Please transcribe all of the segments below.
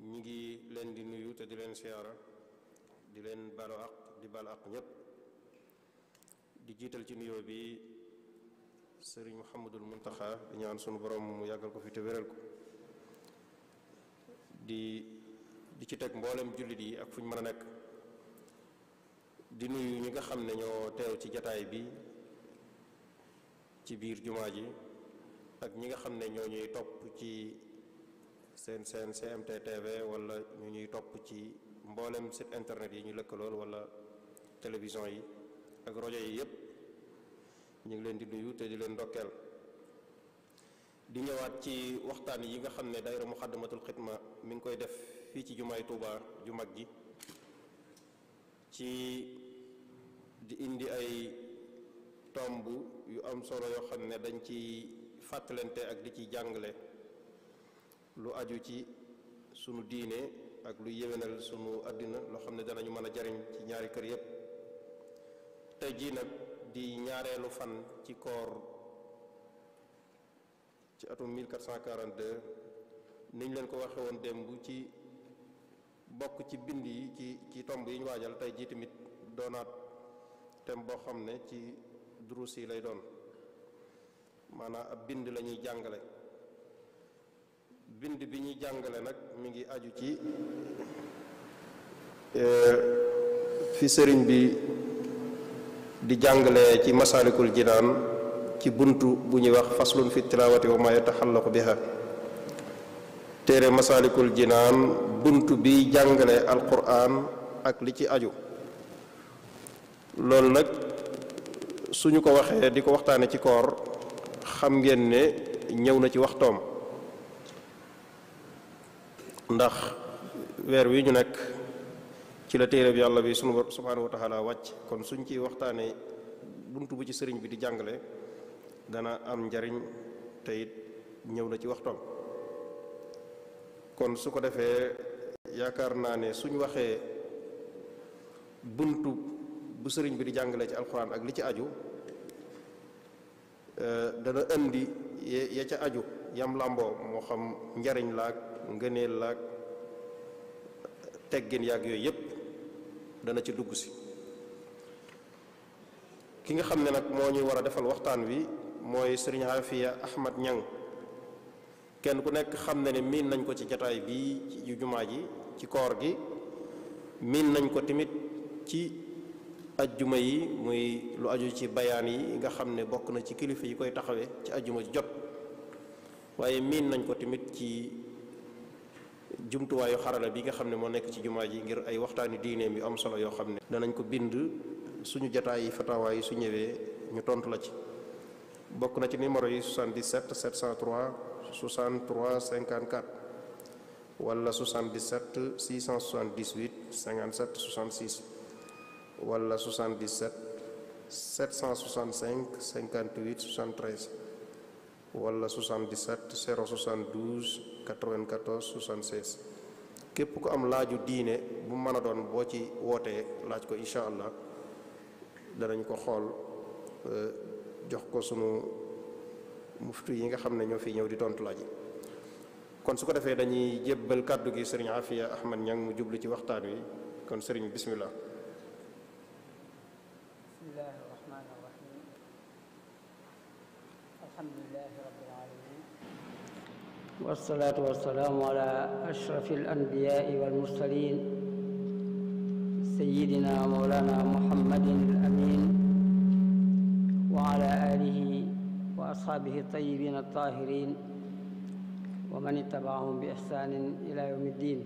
ñi ngi leen di nuyu te di leen siyaara di leen balu ak di balu ak ñépp di jiital ci nuyoo bi sëriñ Muhammadul Muntaxa di ñaan sunu borom mu yàggal ko fi te wéral ko di ci teg mboolem jullit yi ak fu ñu mën a nekk di nuyu ñi nga xam ne ñoo teew ci jataay bi ci biir jumaa ji ak ñi nga xam ne ñoo ñuy topp ci seen GMT TV wala ñu ñuy topp ci mboolem site internet yi ñu lëkkalool wala télévision yi ak rajo yi yépp ñu ngi leen di nuyu te di leen ndokkeel di ñëwaat ci waxtaan yi nga xam ne daayira Muxaddamatul Xidma mi ngi koy def fii ci jumaay Tuuba ju mag ji ci di indi ay tomb yu am solo yoo xam ne dañ ci fàttalante ak di ci jàngale lu aju ci sunu diine ak lu yéwénal sunu àddina loo xam ne danañu mën a jariñ ci ñaari kër yépp tey jii nag di ñaareelu fan ci koor ci atum 1442 niñ leen ko waxe woon démb ci bokk ci bind yi ci tomb yi ñu waajal tey jii tamit doonaat thème boo xam ne ci durus yi lay doon maanaam ab bind la ñuy jàngale bind bi ñuy jàngale nag mi ngi aju ci fi sëriñ bi di jàngale ci masaalikul jinaan ci buntu bu ñuy wax faslun fi tilaawati wa ma yataxallaqu biha téere masaalikul jinaan buntu bi jàngale alquran ak li ci aju loolu nag suñu ko waxee di ko waxtaane ci koor xam ngeen ne ñëw na ci waxtoom ndax weer wi ñu nekk ci la téere bi yàlla bi sunu subhaanahu wa taala wàcc kon suñ ci waxtaane buntu bu ci sëriñ bi di jàngale dana am njariñ te it ñëw na ci waxtoom kon su ko defee yaakaar naa ne suñ waxee buntu bu sëriñ bi di jàngale ci alxuraan ak li ci aju dana indi ya ca aju yam làmboo moo xam njariñ laag ngëneel laag teggin yaag yooyu yépp dana ci dugg si ki nga xam ne nag moo ñuy war a defal waxtaan wi mooy sëriñ Afiya Ahmad Ñang kenn ku nekk xam ne miin nañ ko ci jataay bii ci jumaa ji ci koor gi miin nañ ko tamit ci ajjuma yi muy lu aju ci bayaan yi nga xam ne bokk na ci kilifa yi koy taxawee ci ajjuma ji jot waaye miin nañ ko tamit ci jumtuwaayu xarala bi nga xam ne moo nekk ci jumaa ji ngir ay waxtaani diineem yu am solo yoo xam ne danañ ko bind suñu jataay yi fatawaa yi su ñëwee ñu tontu la ci bokk na ci numéro yi 77 703 63 54 wala 77 678 57 66 wala 77 765 58 73 wala 77 072 94 76 képp ku am laaju diine bu mën a doon boo ci wootee laaj ko incha allah danañ ko xool jox ko sunu mufti yi nga xam ne ñoo fi ñëw di tontu laaj yi kon su ko defee dañuy jébbal kàddu gi sëriñ Afiya Ahmad Ñang mu jublu ci waxtaan wi kon sëriñ bismillah. bismillahi rahmani rahim alhamdulilahi rabbil alamin wasalaatu wasalaamu ala ashrafi alanbiyaai walmursalin sayidina mawlana muhammadin alamin wa ala alihi wa ashaabihi tayyibin altahirin wa man ittabaahum bi ihsanin ila yawmi ddin.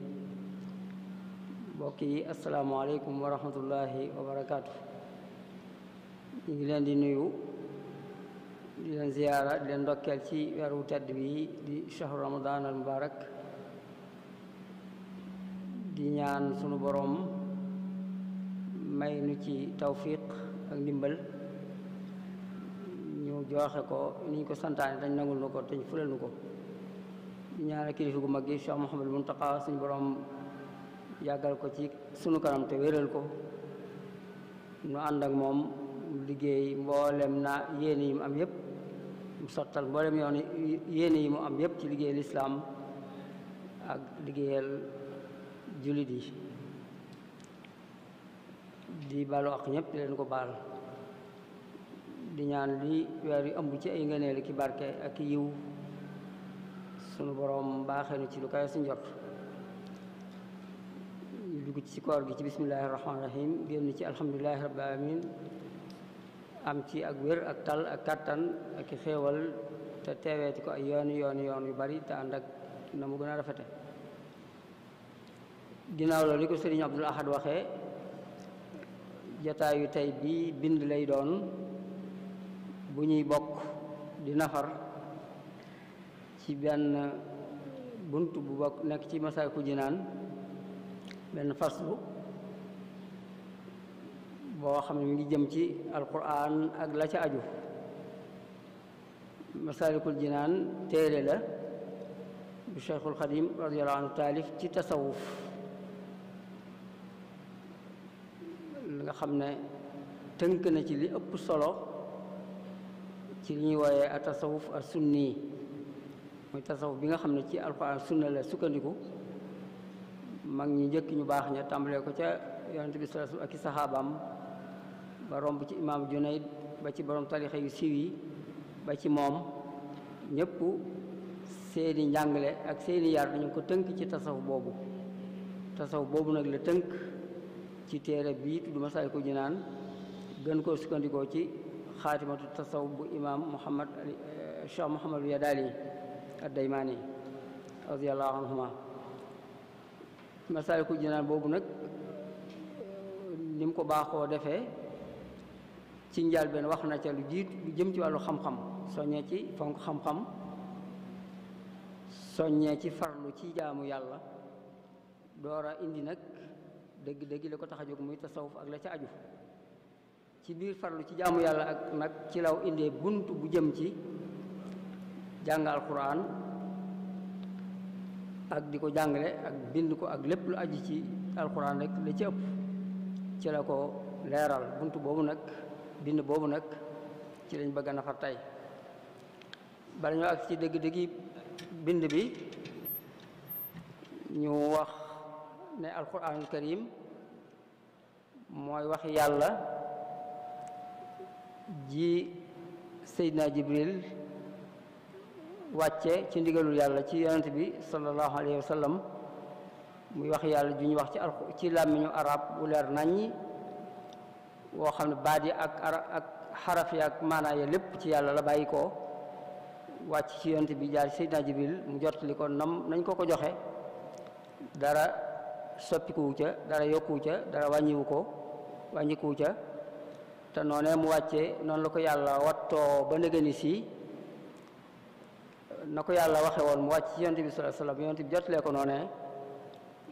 mbokk yi asalaamualeykum wa rahmatullahi wa barakaatu. ñu ngi leen di nuyu di leen ziyaara di leen ndokkeel ci weeru tedd bi di shahru ramadan al mubarak di ñaan sunu boroom may nu ci tawfiq ak ndimbal ñu joxe ko ni ñu ko santaane dañ nangul nu ko te ñu fulal nu ko di ñaanal kilifa gu mag gi Cheikh Mouhamadou Mountakha suñu boroom yàggal ko ci sunu kanam te wéral ko nu ànd ak moom liggéey mboolem na yéene yi mu am yépp mu sottal mboolem yoon yéene yi mu am yépp ci liggéey lislaam ak liggéeyal jullit yi di baalu ak ñëpp di leen ko baal di ñaan li weer yu ëmb ci ay ngëneel ki barke ak yiw sunu boroom baaxee nu ci lu kawe suñ jot ñu dugg ci koor gi ci bismillahi rahmaani rahim génn ci alhamdulilahi rabbil alamin am ci ak wér ak tal ak kàttan ak i xéewal te teeweeti ko ay yoon yu bari te ànd ak na mu gën a rafete ginnaaw loolu li ko sëriñ Abdul Ahad waxee jataayu tey bi bind lay doon bu ñuy bokk di nafar ci benn bunt bu bokk nekk ci Masaalikul Jinaan benn faslu boo xam ne mi ngi jëm ci alquran ak la ca aju. Masaalikul Jinaan téere la bu Cheikhul Xadim radiyallahu anhu taalif ci tasawuf li nga xam ne tënk na ci li ëpp solo ci li ñuy wooyee a tasawuf as sunni muy tasawuf bi nga xam ne ci alquran sunna la sukkandiku mag ñi njëkk ñu baax ña tàmbalee ko ca yonent bi sallallahu alayhi wasallam ak i saxaabaam ba romb ci imaam Junayd ba ci borom tarixa yu siiw yi ba ci moom ñëpp seeni njàngale ak seeni yar dañu ko tënk ci tasawuf boobu nag la tënk ci téere bii tudd Masaalikul Jinaan gën koo sukkandikoo ci xaatimatu tasawuf bu imaam Cheikh Muhammad Yadaali ad-Daymaani radiyallahu anhuma. Masaalikul Jinaan boobu nag ni mu ko baaxoo defee ci njëlbéen wax na ca lu jiitu lu jëm ci wàllu xam-xam soññee ci fonk xam-xam soññee ci farlu ci jaamu yàlla doora indi nag dëgg-dëgg la ko tax a jóg muy tasawuf ak la ca aju ci biir farlu ci jaamu yàlla ak nag ci law indee bunt bu jëm ci jàng alquran ak di ko jàngale ak bind ko ak lépp lu aju ci alquran rek la ci ëpp ci la ko leeral bunt boobu nag bind boobu nag ci lañ bëgg a nafar tey bala ñoo ak ci dëgg-dëggi bind bi ñu wax ne alquranul karim mooy wax yàlla ji Seydina Jibril wàcce ci ndigalul yàlla ci yonent bi sallallahu alayhi wa sallam muy wax yàlla ju ñu wax ci làmmiñu arab bu leer naññi woo xam ne baat yi ak xaraf yi ak maanaa ya lépp ci yàlla la bàyyi ko wàcc ci yonent bi jaar Seydina Jibril mu jottali ko nañ ko joxe dara soppikuwu ca dara yokkuwu ca dara wàññikuwu ca te noonee mu wàccee noonu la ko yàlla wattoo ba nëgëni si na ko yàlla waxe woon mu wàcc ci yonent bi sallallahu alayhi wasallam yonent bi jotalee ko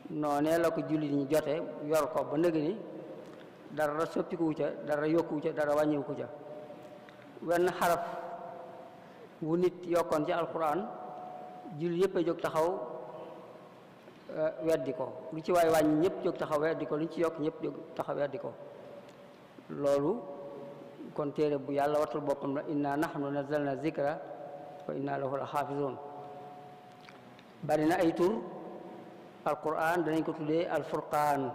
noonee la ko jullit ñi jote yor ko ba nëgëni dara soppikuwu ca dara yokkuwu ca dara wàññiwu ca wenn xaraf wu nit yokkoon ci alquran jullit yëpp a jóg taxaw weddi ko lu ci waay wàññi ñëpp jóg taxaw weddi ko lu ñu ci yokk ñëpp jóg taxaw weddi ko loolu kon téere bu yàlla wattul boppam la inna nahnu nazzalna zikra wa inna lahu la xaafizoon bari na ay tur alquran danañ ko tuddee alfurqaan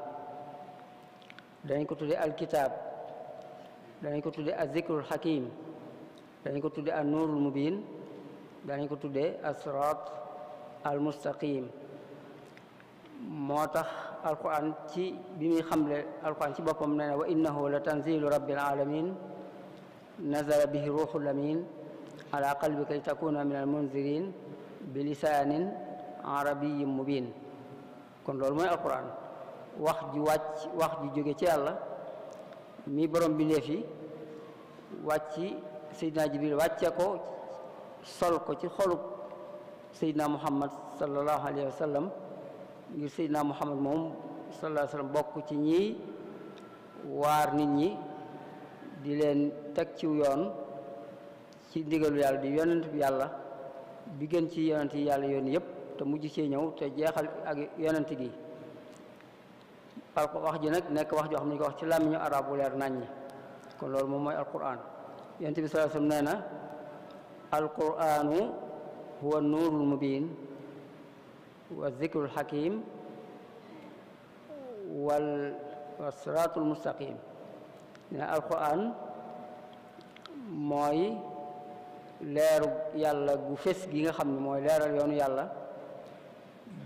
danañ ko tuddee alkitab danañ ko tuddee azikrul hakim danañ ko tuddee an nuurul mubin danañ ko tuddee asrat almustaqim moo tax alquran ci bi muy xamle alquran ci boppam nee na wa innahu la tanzilu rabbil alamin nazala bihi ruuxul amin ala qalbika li takuna min al munzirin bi lisaanin arabiyyin mubin kon loolu mooy alquran wax ji jóge ci yàlla mi borom bindeef yi wàcc Seydina Jibril wàcce ko sol ko ci xolub Seydina Muhammad sallallahu alayhi wa sallam ngir Seydina Muhammad moom sallallahu alayhi wa sallam bokk ci ñi waar nit ñi di leen teg ciw yoon ci ndigalu yàlla di yonent bi yàlla bi gën ci yonent yi yàlla yoon yépp te mujj cee ñëw te jeexal ak yonent gi wax ji nag nekk wax joo xam ne ñu ko wax ci làmmiñu arab bu leer naññi kon loolu moom mooy alquran yonent bi sallallahu alayhi wa sallam nee na alquranu huwa nuurul mubin wa zikrul hakim wa siraatul mustaqim ne alquran mooy leeru yàlla gu fés gi nga xam ne mooy leeral yoonu yàlla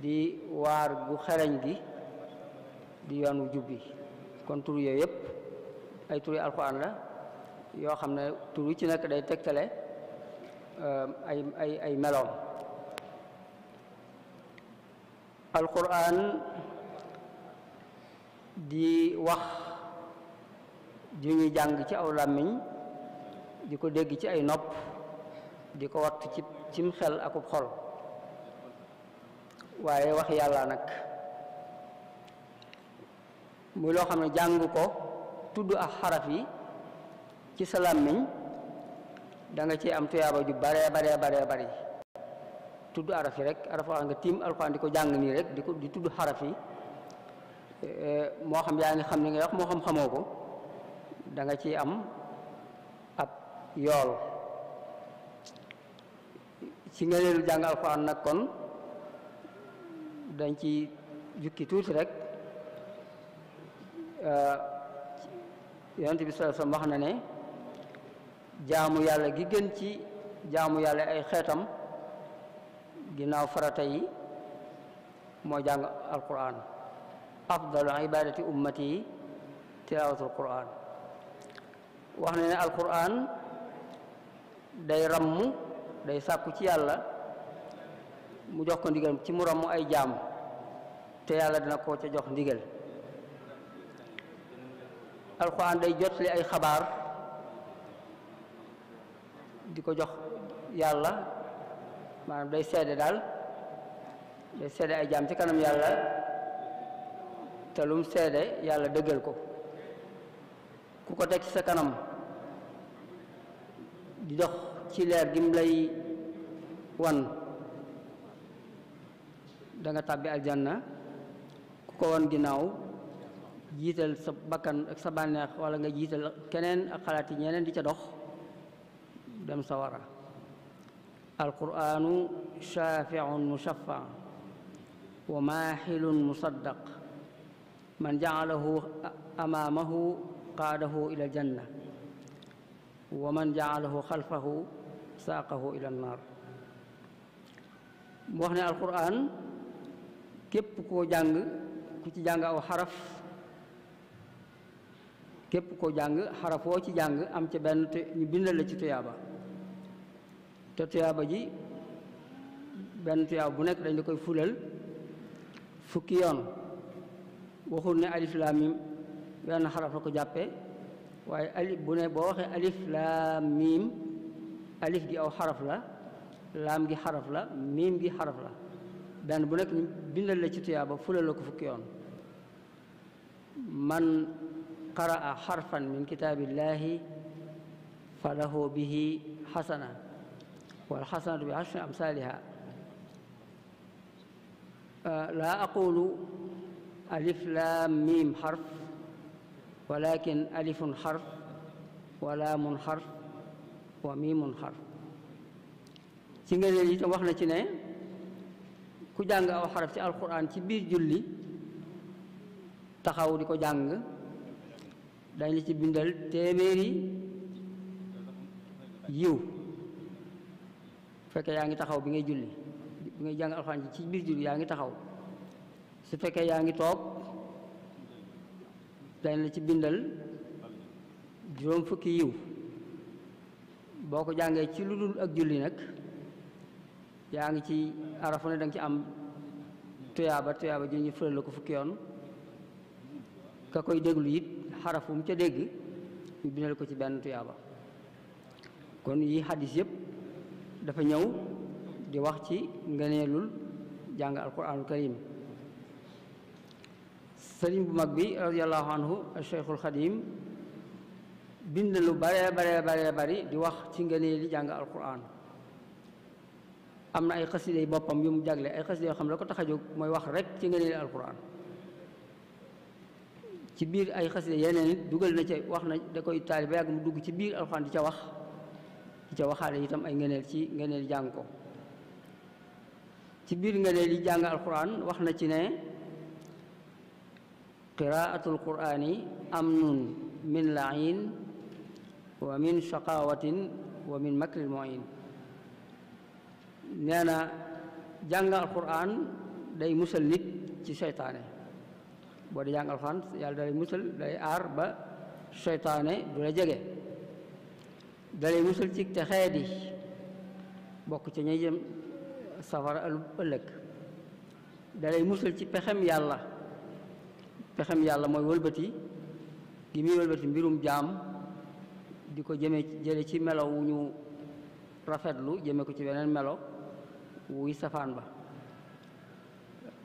di waar gu xereñ gi di yoonu jubbi. kon tur yooyu yëpp ay turi alquran la yoo xam ne tur yu ci nekk day tegtale ay meloom. alquran di wax ju ñuy jàng ci aw làmmiñ di ko dégg ci ay nopp di ko wattu cim xel akub xol, waaye wax yàlla nag muy loo xam ne jàng ko tudd ak xaraf yi ci sa làmmiñ da nga ci am tuyaaba ju bare bari. tudd araf yi rek araf wax nga tiim alxuraan di ko jàng nii rek di tudd xaraf yi, moo xam yaa ngi xam ni ngay wax moo xam xamoo ko, da nga ci am ab yool. ci ngëneelu jàng alxuraan nag kon dañ ci jukki tuuti rek. yonent bi sallallahu alayhi wasallam wax na ne jaamu yàlla gi gën ci jaamu yàlla ay xeetam ginnaaw farata yi moo jàng alquran. afdalu ibadati ummati tilaawatul quran. wax na ne alquran day ramm day sàkku ci yàlla mu jox ko ndigal ci mu ramm ay jaam te yàlla dina ko ca jox ndigal. alquran day jotli ay xabaar di ko jox yàlla, maanaam day seede daal day seede ay jaam ci kanam yàlla te lum seede yàlla dëggal ko. ku ko teg ci sa kanam di dox ci leer gi mu lay wan da nga tàbbi aljanna. ku ko wan ginnaaw jiital sa bakkan ak sa bànneex wala nga jiital keneen ak xalaat yi ñeneen di ca dox dem sawara. alquranu shafiun mushaffa wa mahilun musaddaq man jaalahu amaamahu qaadahu ila aljanna wa man jaalahu xalfahu saaqahu ila annar. mu wax ne alquran képp koo jàng ku ci jàng aw xaraf, képp koo jàng xaraf woo ci jàng am ca benn te ñu bindal la ci tuyaaba, te tuyaaba ji benn tuyaaba bu nekk dañ la koy fulal fukki yoon. waxul ne alif laam mim benn xaraf la ko jàppe, waaye alif bu ne boo waxee alif laam miim, alif gi aw xaraf la, laam gi xaraf la, miim gi xaraf la, benn bu nekk ñu bindal la ci tuyaaba fulal la ko fukki yoon. man qaraa xarfan min kitaabillahi fa lahu bihi xasana wal xasanatu bi ashri amsaaliha. laa aqulu alif laam miim xarf walakin alifun xarf wa laamun xarf wa miimun xarf. ci ngëneel itam wax na ci ne ku jàng aw xaraf ci alquran ci biir julli taxaw di ko jàng dañ la ci bindal téeméeri yiw. bu fekkee yaa ngi taxaw bi ngay julli, bi ngay jàng alxuraan ci biir julli yaa ngi taxaw. su fekkee yaa ngi toog dañ la ci bindal juróom fukki yiw. boo ko jàngee ci lu dul ak julli nag yaa ngi ci arafu ne da nga ci am tuyaaba ju ñu fëral la ko fukki yoon. ka koy déglu it xarafu mu ca dégg ñu bindal ko ci benn tuyaaba. kon yi xadis yëpp dafa ñëw di wax ci ngëneelul jàng alquranul karim. sëriñ bu mag bi radiallahu anhu cheikhul xadim bind lu bare bari di wax ci ngëneeli jàng alquran. am na ay xasida boppam yu mu jagle, ay xasida yoo xam ne la ko tax a jóg mooy wax rek ci ngëneeli alquran. ci biir ay xasida yeneen it dugal na ca wax na da koy taali ba yàgg mu dugg ci biir alxuraan di ca wax, di ca waxaale itam ay ngëneel ci ngëneel jàng ko. ci biir ngëneel yi jàng alxuraan wax na ci ne qiraatul qur'ani amnun min lain wa min shaqawatin wa min makril muin. nee na jàng alquran day musal nit ci seytaane. boo di jàng alquran yàlla dalay musal, day aar ba seytaane du la jege. dalay musal ci texeedi, bokk ci ñay jëm safara ëllëg. dalay musal ci pexem yàlla. pexem yàlla mooy wëlbati gi muy wëlbati mbirum jaam di ko jële ci melo wu ñu rafetlu jëme ko ci beneen melo wuy safaan ba.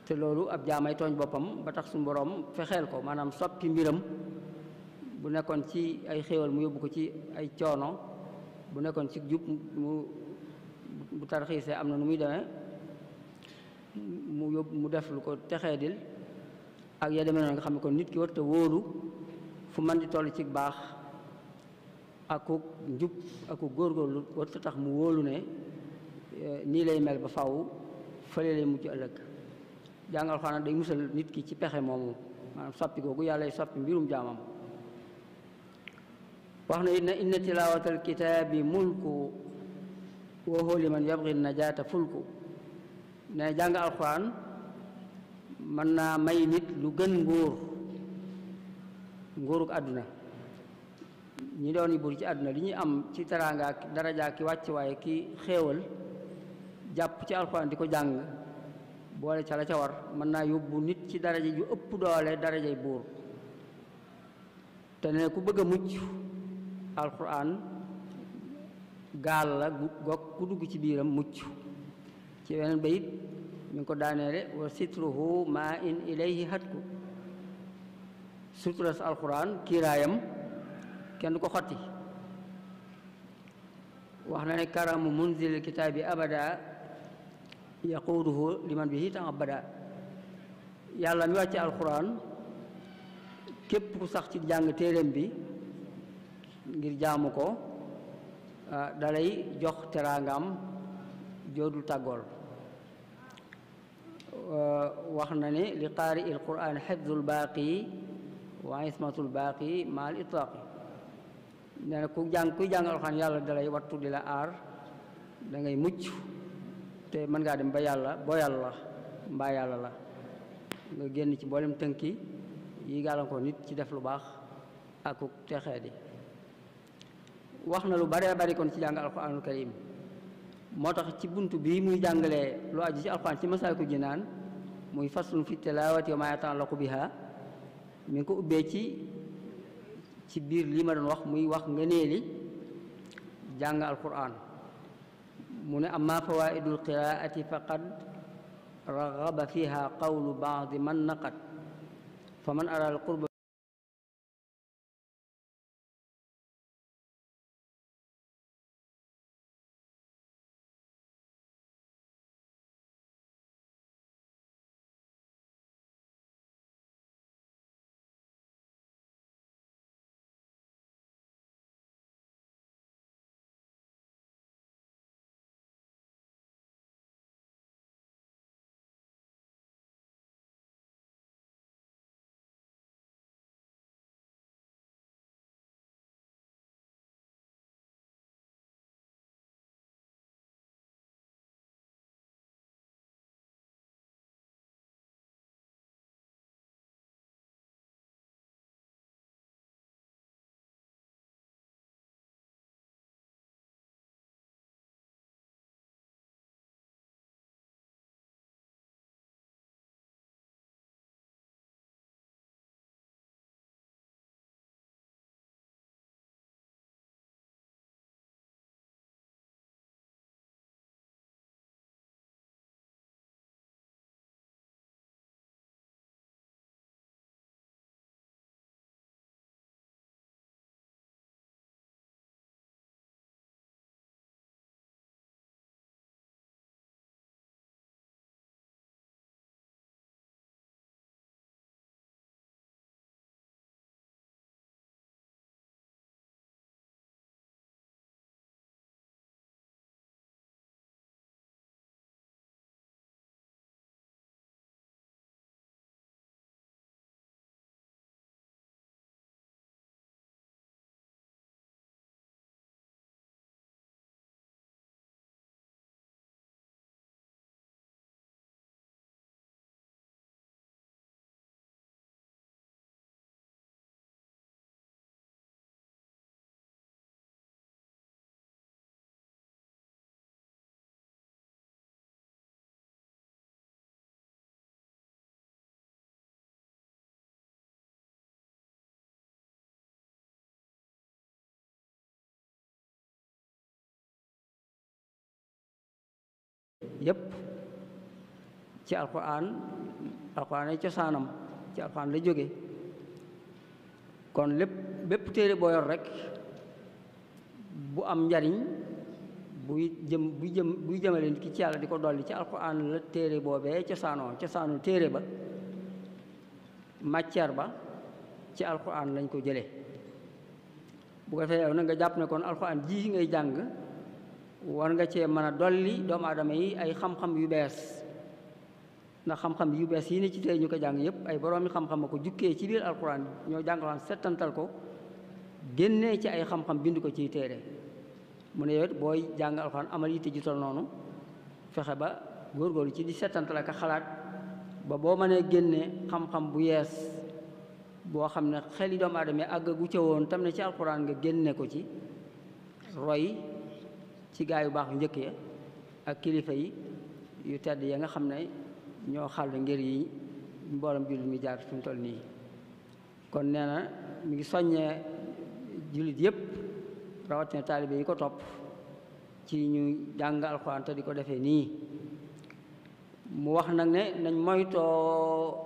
te loolu ab jaamay tooñ boppam ba tax suñu boroom fexeel ko, maanaam soppi mbiram. bu nekkoon ci ay xéewal mu yóbbu ko ci ay coono, bu nekkoon ci jub bu tarxiisee am na nu muy demee, mu def lu ko texeedil ak ya demee noonu nga xam ne kon nit ki warta wóolu fu man di toll ci baax aku njub aku góorgóorlu warta tax mu wóolu ne nii lay mel ba faw fële lay mujj ëllëg. jàng alxuraan day musal nit ki ci pexe moomu, maanaam soppi googu yàlla soppi mbirum jaamam. wax na it ne inna tilaawatal kitaabi mulku wa huwa liman yabghi najaata fulku. ne jàng alxuraan mën naa may nit lu gën nguuruk àdduna. ñi doon yi buur ci àdduna li ñuy am ci teraanga ak daraja ki wàcc waaye ki xéewal, jàpp ci alxuraan di ko jàng boole ca la ca war mën naa yóbbu nit ci daraja ju ëpp doole darajay buur. te ne ku bëgg a mucc alxuraan gaal la ku dugg ci biiram mucc. ci weneen bayit mi ngi ko daaneele wa sitruhu ma in ilayhi hatku. suturas alxuraan kiiraayam kenn du ko xotti. wax na ne karamu munzilil kitaabi abada yaquuduhu liman bihi ta'abbada. yàlla mi wàcce alxuraan képp ku sax ci jàng téeréem bi ngir jaamu ko dalay jox teraangam joodul tàggool. wax na ne li qaari il quraan xifdul baaqi wa ismatul baaqi ma al itlaaqi. nee na kuy jàng alxuraan yàlla dalay wattu di la aar, da ngay mucc te mën ngaa dem ba yàlla boo yàlla mbaa yàlla la nga génn ci mboolem tënki yi gàllankoor nit ci def lu baax ak texee di. wax na lu bare bari kon ci jàng alxuraanul karim. moo tax ci bunt bi muy jàngalee lu aju ci alxuraan ci Masaalikul Jinaan muy faslun fi tilaawati wa maa yata'allaqu biha, mi ngi ko ubbee ci biir li ma doon wax muy wax ngëneeli jàng alxuraan. mu ne amma fawaidul qiraati faqad raghaba fiha qawlu ba'di man naqat fa man ara al qurba yépp ci alquran ay cosaanam ci alquran la jóge kon bépp téere boo yor rek bu am njariñ buy jëmale nit ki ci yàlla di ko dolli ci alquran la téere boobee cosaanu téere ba matière ba ci alquran lañ ko jëlee bu ko defee yow na nga jàpp ne kon alquran ji ngay jàng war nga cee mën a dolli doomu aadama yi ay xam-xam yu bees ndax xam-xam yu bees yi ni ci téere ñu ko jàng yépp ay boroomi xam-xam a ko jukkee ci biir alquran ñoo jàng alquran settantal ko génnee ci ay xam-xam bind ko ciy téere mu ne yow booy jàng alxuraan amal yitte ju tol noonu fexe ba góorgóorlu ci di settantal ak xalaat ba boo mënee génne xam-xam bu yees boo xam ne xel yi doomu aadama àgg gu ca woon tam ne ci alxuraan nga génne ko ci roy ci gaa yu baax yu njëkk ya ak kilifa yi yu tedd ya nga xam ne ñoo xàll ngir yi mboolam jullit mi jaar fi mu toll nii kon nee na mi ngi soññee jullit yépp rawatina taalibe yi ko topp ci ñu jàng alxuraan te di ko defee nii mu wax nag ne nañ moytoo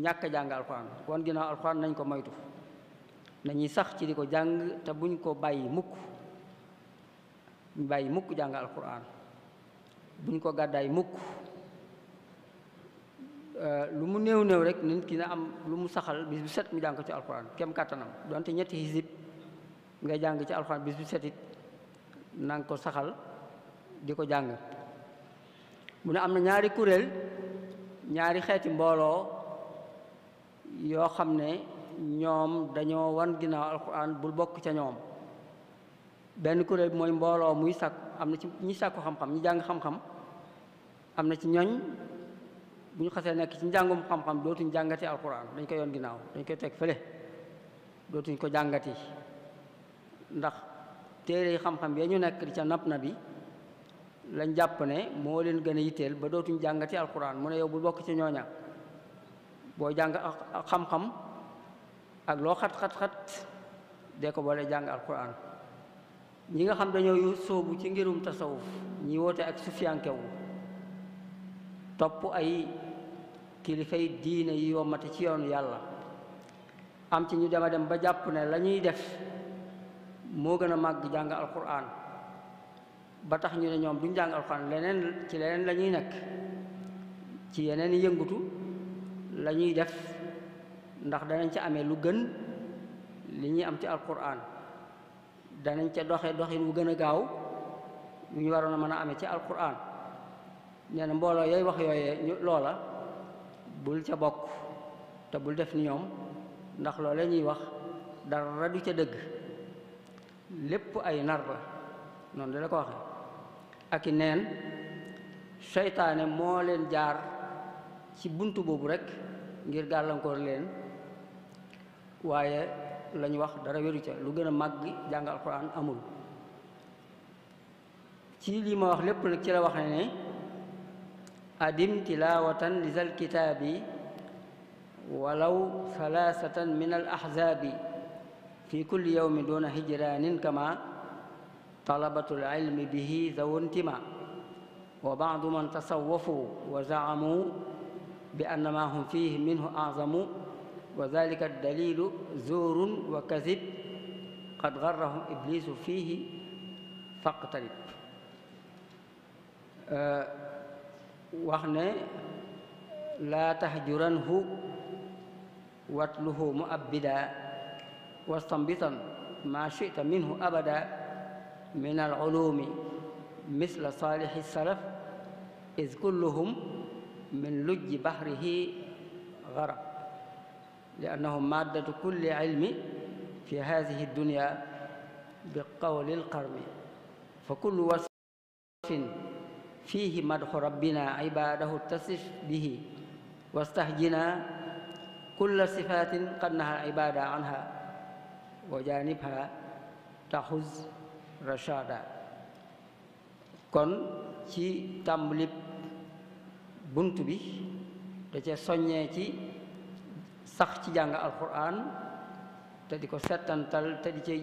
ñàkk jàng alxuraan wan ginnaaw alxuraan nañ ko moytu nañuy sax ci di ko jàng te buñ ko bàyyi mukk jàng alxuraan buñ ko gàddaay mukk lu mu néew rek nit ki na am lu mu saxal bis bu set mu jàng ko ci alxuraan kem kàttanam donte ñetti xisib ngay jàng ci alxuraan bis bu setit na nga ko saxal di ko jàng mu ne am na ñaari kuréel ñaari xeeti mbooloo yoo xam ne ñoom dañoo wan ginnaaw alxuraan bul bokk ca ñoom benn kuréel bi mooy mbooloo muy sàkk am na ci ñi sàkku xam-xam ñi jàng xam-xam am na ci ñoñ bu ñu xasee nekk ci njàngum xam-xam dootuñ jàngati alxuraan dañ koy yoon ginnaaw dañ koy teg fële dootuñ ko jàngati ndax téere xam-xam ya ñu nekk di ca na bi lañ jàpp ne moo leen gën a yitteel ba dootuñ jàngati alxuraan mu ne yow bul bokk ci ñooña boo jàng ak xam-xam ak loo xat-xat-xat dee ko boole jàng alxuraan ñi nga xam dañoo sóobu ci ngirum tasawuf ñi woote ak sufiyankewu topp ay kilifay diine yi yommate ci yoonu yàlla am ci ñu dema dem ba jàpp ne la ñuy def moo gën a màgg jàng alxuraan ba tax ñu ne ñoom duñ jàng alxuraan leneen la ñuy nekk ci yeneen yëngutu la ñuy def ndax danañ ca amee lu gën li ñuy am ci alxuraan danañ ca doxin wu gën a gaaw yu ñu waroon a mën a amee ci alxuraan nee na mbooloo yooyu wax yooyee loola bul ca bokk te bul def ni ñoom ndax loolee ñuy wax dara du ca dëgg lépp ay nar la noonu la ko waxe ak i neen seytaane moo leen jaar ci bunt boobu rekk ngir gàllankoor leen waaye lañu wax dara wéru ca lu gën a màgg jàng alxuraan amul ci lii ma wax lépp nag ci la wax ne adim tilawatan li zal kitaabi walaw thalathatan min al ahzaabi fi kulli yawmin duna hijranin kama talabatul ilmi bihi zawuntima wa ba'du man tasawwafu wa za'amu bi anna ma hum fihi minhu a'zamu wa dhalika ad-dalilu zuurun wa kadhib qad gharrahum iblisu fihi faqtarib wax ne laa tahjuranhu watluhu mu'abbida wastambitan ma shi'ta minhu abada min al-ulumi misla salihi salaf iz kulluhum min lujji bahrihi gharaq li'annahum maddatu kulli ilmi fi hadhihi ad-dunya biqawli al-qarmi fa kullu wasfin fihi madhu rabbina ibadahu tasif bihi wastahjina kulla sifatin qad naha ibada anha wa janibha tahuz rashada kon ci tàmbalib bunt bi da ca soññee ci sax ci jàng alquran te di ko settantal te di ci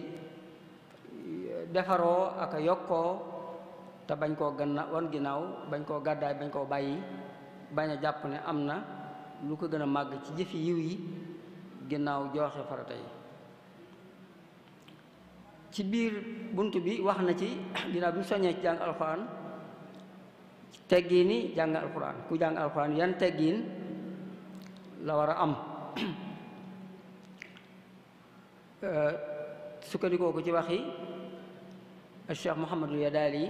defaroo ak a yokkoo te bañ koo wan ginnaaw bañ koo gàddaay bañ koo bàyyi bañ a jàpp ne am na lu ko gën a màgg ci jëfi yiw yi ginnaaw joxe farata yi. ci biir bunt bi wax na ci ginnaaw bi mu soññee ci jàng alxuraan teggiini jàng alxuraan ku jàng alxuraan yan teggiin la war a am sukkandikoo ko ci waxi Cheikh Muhammadul Yadaali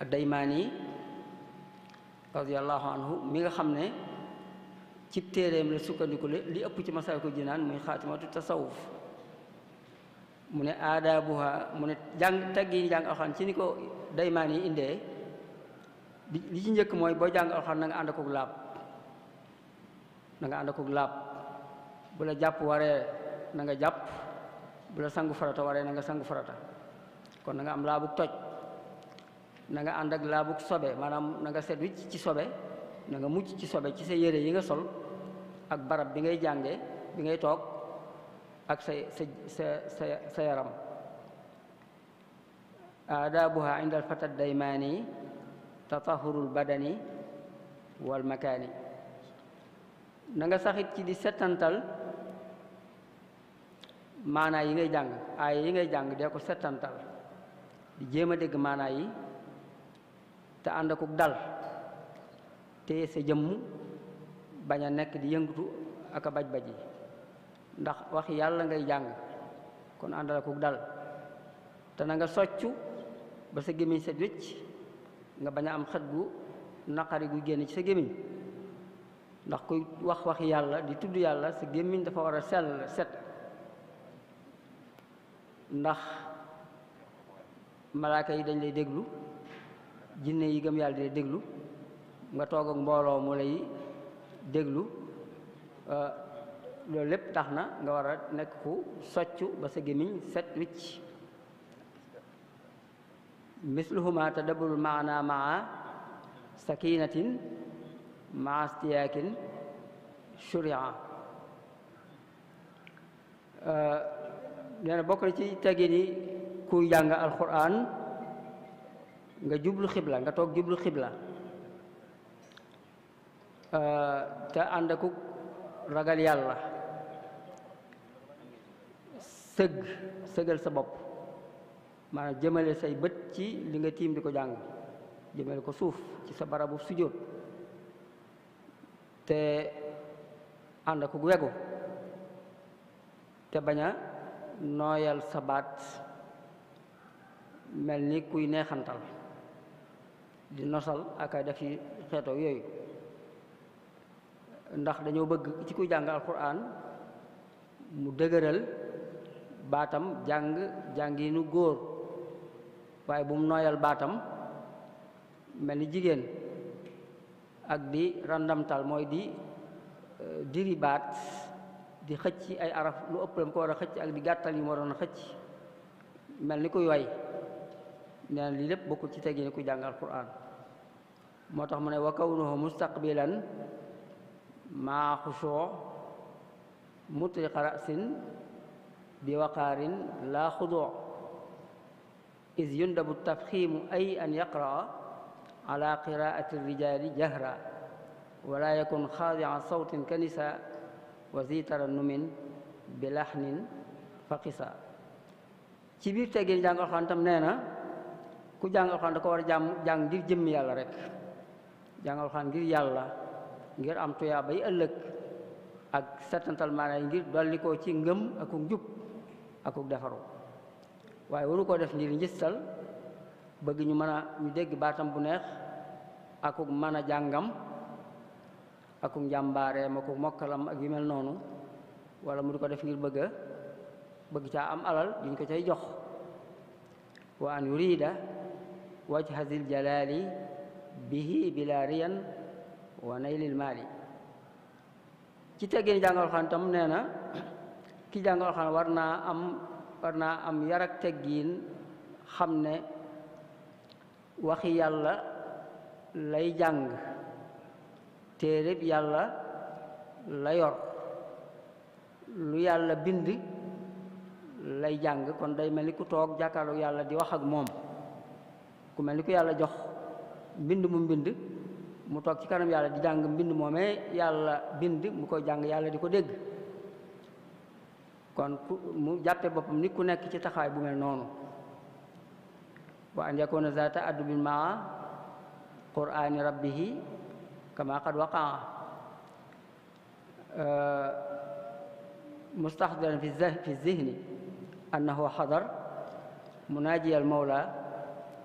ad-Daymaani radiyallahu anhu mi nga xam ne ci téeréem la sukkandiku li ëpp ci Masaalikul Jinaan muy xaatimatu tasawuf mu ne aadaabuha mu ne teggiini jàng alxuraan ci ni ko Daymaani indee li ci njëkk mooy boo jàng alxuraan na nga ànd akuk laab na nga ànd akuk laab bu la jàpp waree na nga jàpp bu la sangu farata waree na nga sangu farata kon na nga am laabuk toj na nga ànd ak laabuk sobe maanaam na nga set wicc ci sobe na nga mucc ci sobe ci sa yére yi nga sol ak barab bi ngay jànge bi ngay toog ak sa yaram. aadaabuha inda alfata daymaani tatahurul badani wal makaani na nga saxit ci di settantal maanaa yi ngay jàng aaya yi ngay jàng dee ko settantal di jéem a dégg maanaa yi te ànd akuk dal te sa jëmm bañ a nekk di yëngatu ak a baj-baj yi ndax wax yàlla ngay jàng kon àndal akuk dal te na nga soccu ba sa gémmiñ set wécc nga bañ a am xet gu naqari gu génn ci sa gémmiñ ndax kuy wax yàlla di tudd yàlla sa gémmiñ dafa war a set ndax malaaka yi dañ lay déglu jinne yi gëm yàlla di lay déglu nga toog ak mbooloo mu lay déglu loolu lépp tax na nga war a nekk ku soccu ba sa gémmiñ set wicc misluhuma tadabburul maana maa sakinatin maa stiyaakin shuria nee na bokk na ci teggin yi kuy jàng alquran nga jublu xibla nga toog jublu xibla te ànd akuk ragal yàlla sëgal sa bopp maanaam jëmale say bët ci li nga tiim di ko jàng jëmale ko suuf ci sa barabu sujjóot te ànd akuk wegu te bañ a nooyal sa baat mel ni kuy neexantal di nosal ak a def ci xeetoo yooyu ndax dañoo bëgg ci kuy jàng alquran mu dëgëral baatam jànginu góor waaye bu mu nooyal baatam mel ni jigéen ak di randamtal mooy di diri baat di xëcc ay araf lu ëpp lam ko war a xëcc ak di gàttal yi mu waroon a xëcc mel ni kuy way nee na lii lépp bokkul ci teggini ku jàng alquran moo tax mu ne wa kawnuhu mustaqbilan maa xushuu mutriqa rasin bi waqaarin laa xuduu is yundabu tafxiimu ay an yaqraa ala qiraati rijaali jahra wala yakun xaadi'a sawtin kanisa wa zi tarannumin bi laxnin faqisa ci biir teggin jàng alxuraan tam nee na ku jàng alxuraan da ko war a jàng ngir jëmmi yàlla rek jàng alxuraan ngir yàlla ngir am tuyaa bay ëllëg ak settantal maanaam ngir dolli ko ci ngëm akuk njub akuk defaru waaye waru koo def ngir njistal bëgg ñu dégg baatam bu neex akuk mën a jàngam akuk njàmbaareem akuk mokkalam ak yu mel noonu wala mu di ko def ngir bëgg caa am alal duñ ko cay jox wa an yurida wajha zil jalali bihi bila riyan wa naylil maali ci teggin jàng alxuraan tam nee na ki jàng alxuraan war naa am yar ak teggiin xam ne waxi yàlla lay jàng téereb yàlla la yor lu yàlla bind lay jàng kon day mel ni ku toog jàkkaarloog yàlla di wax ak moom ku mel ni ku yàlla jox mbind mu mbind mu toog ci kanam yàlla di jàng mbind moomee yàlla bind mu koy jàng yàlla di ko dégg. kon mu jàppe boppam nit ku nekk ci taxawaay bu mel noonu. wa an yakuna za ta'addubin maa qur'ani rabbihi kama qad waqaa mustahdiran fi zihni annahu hadar munaji al mawla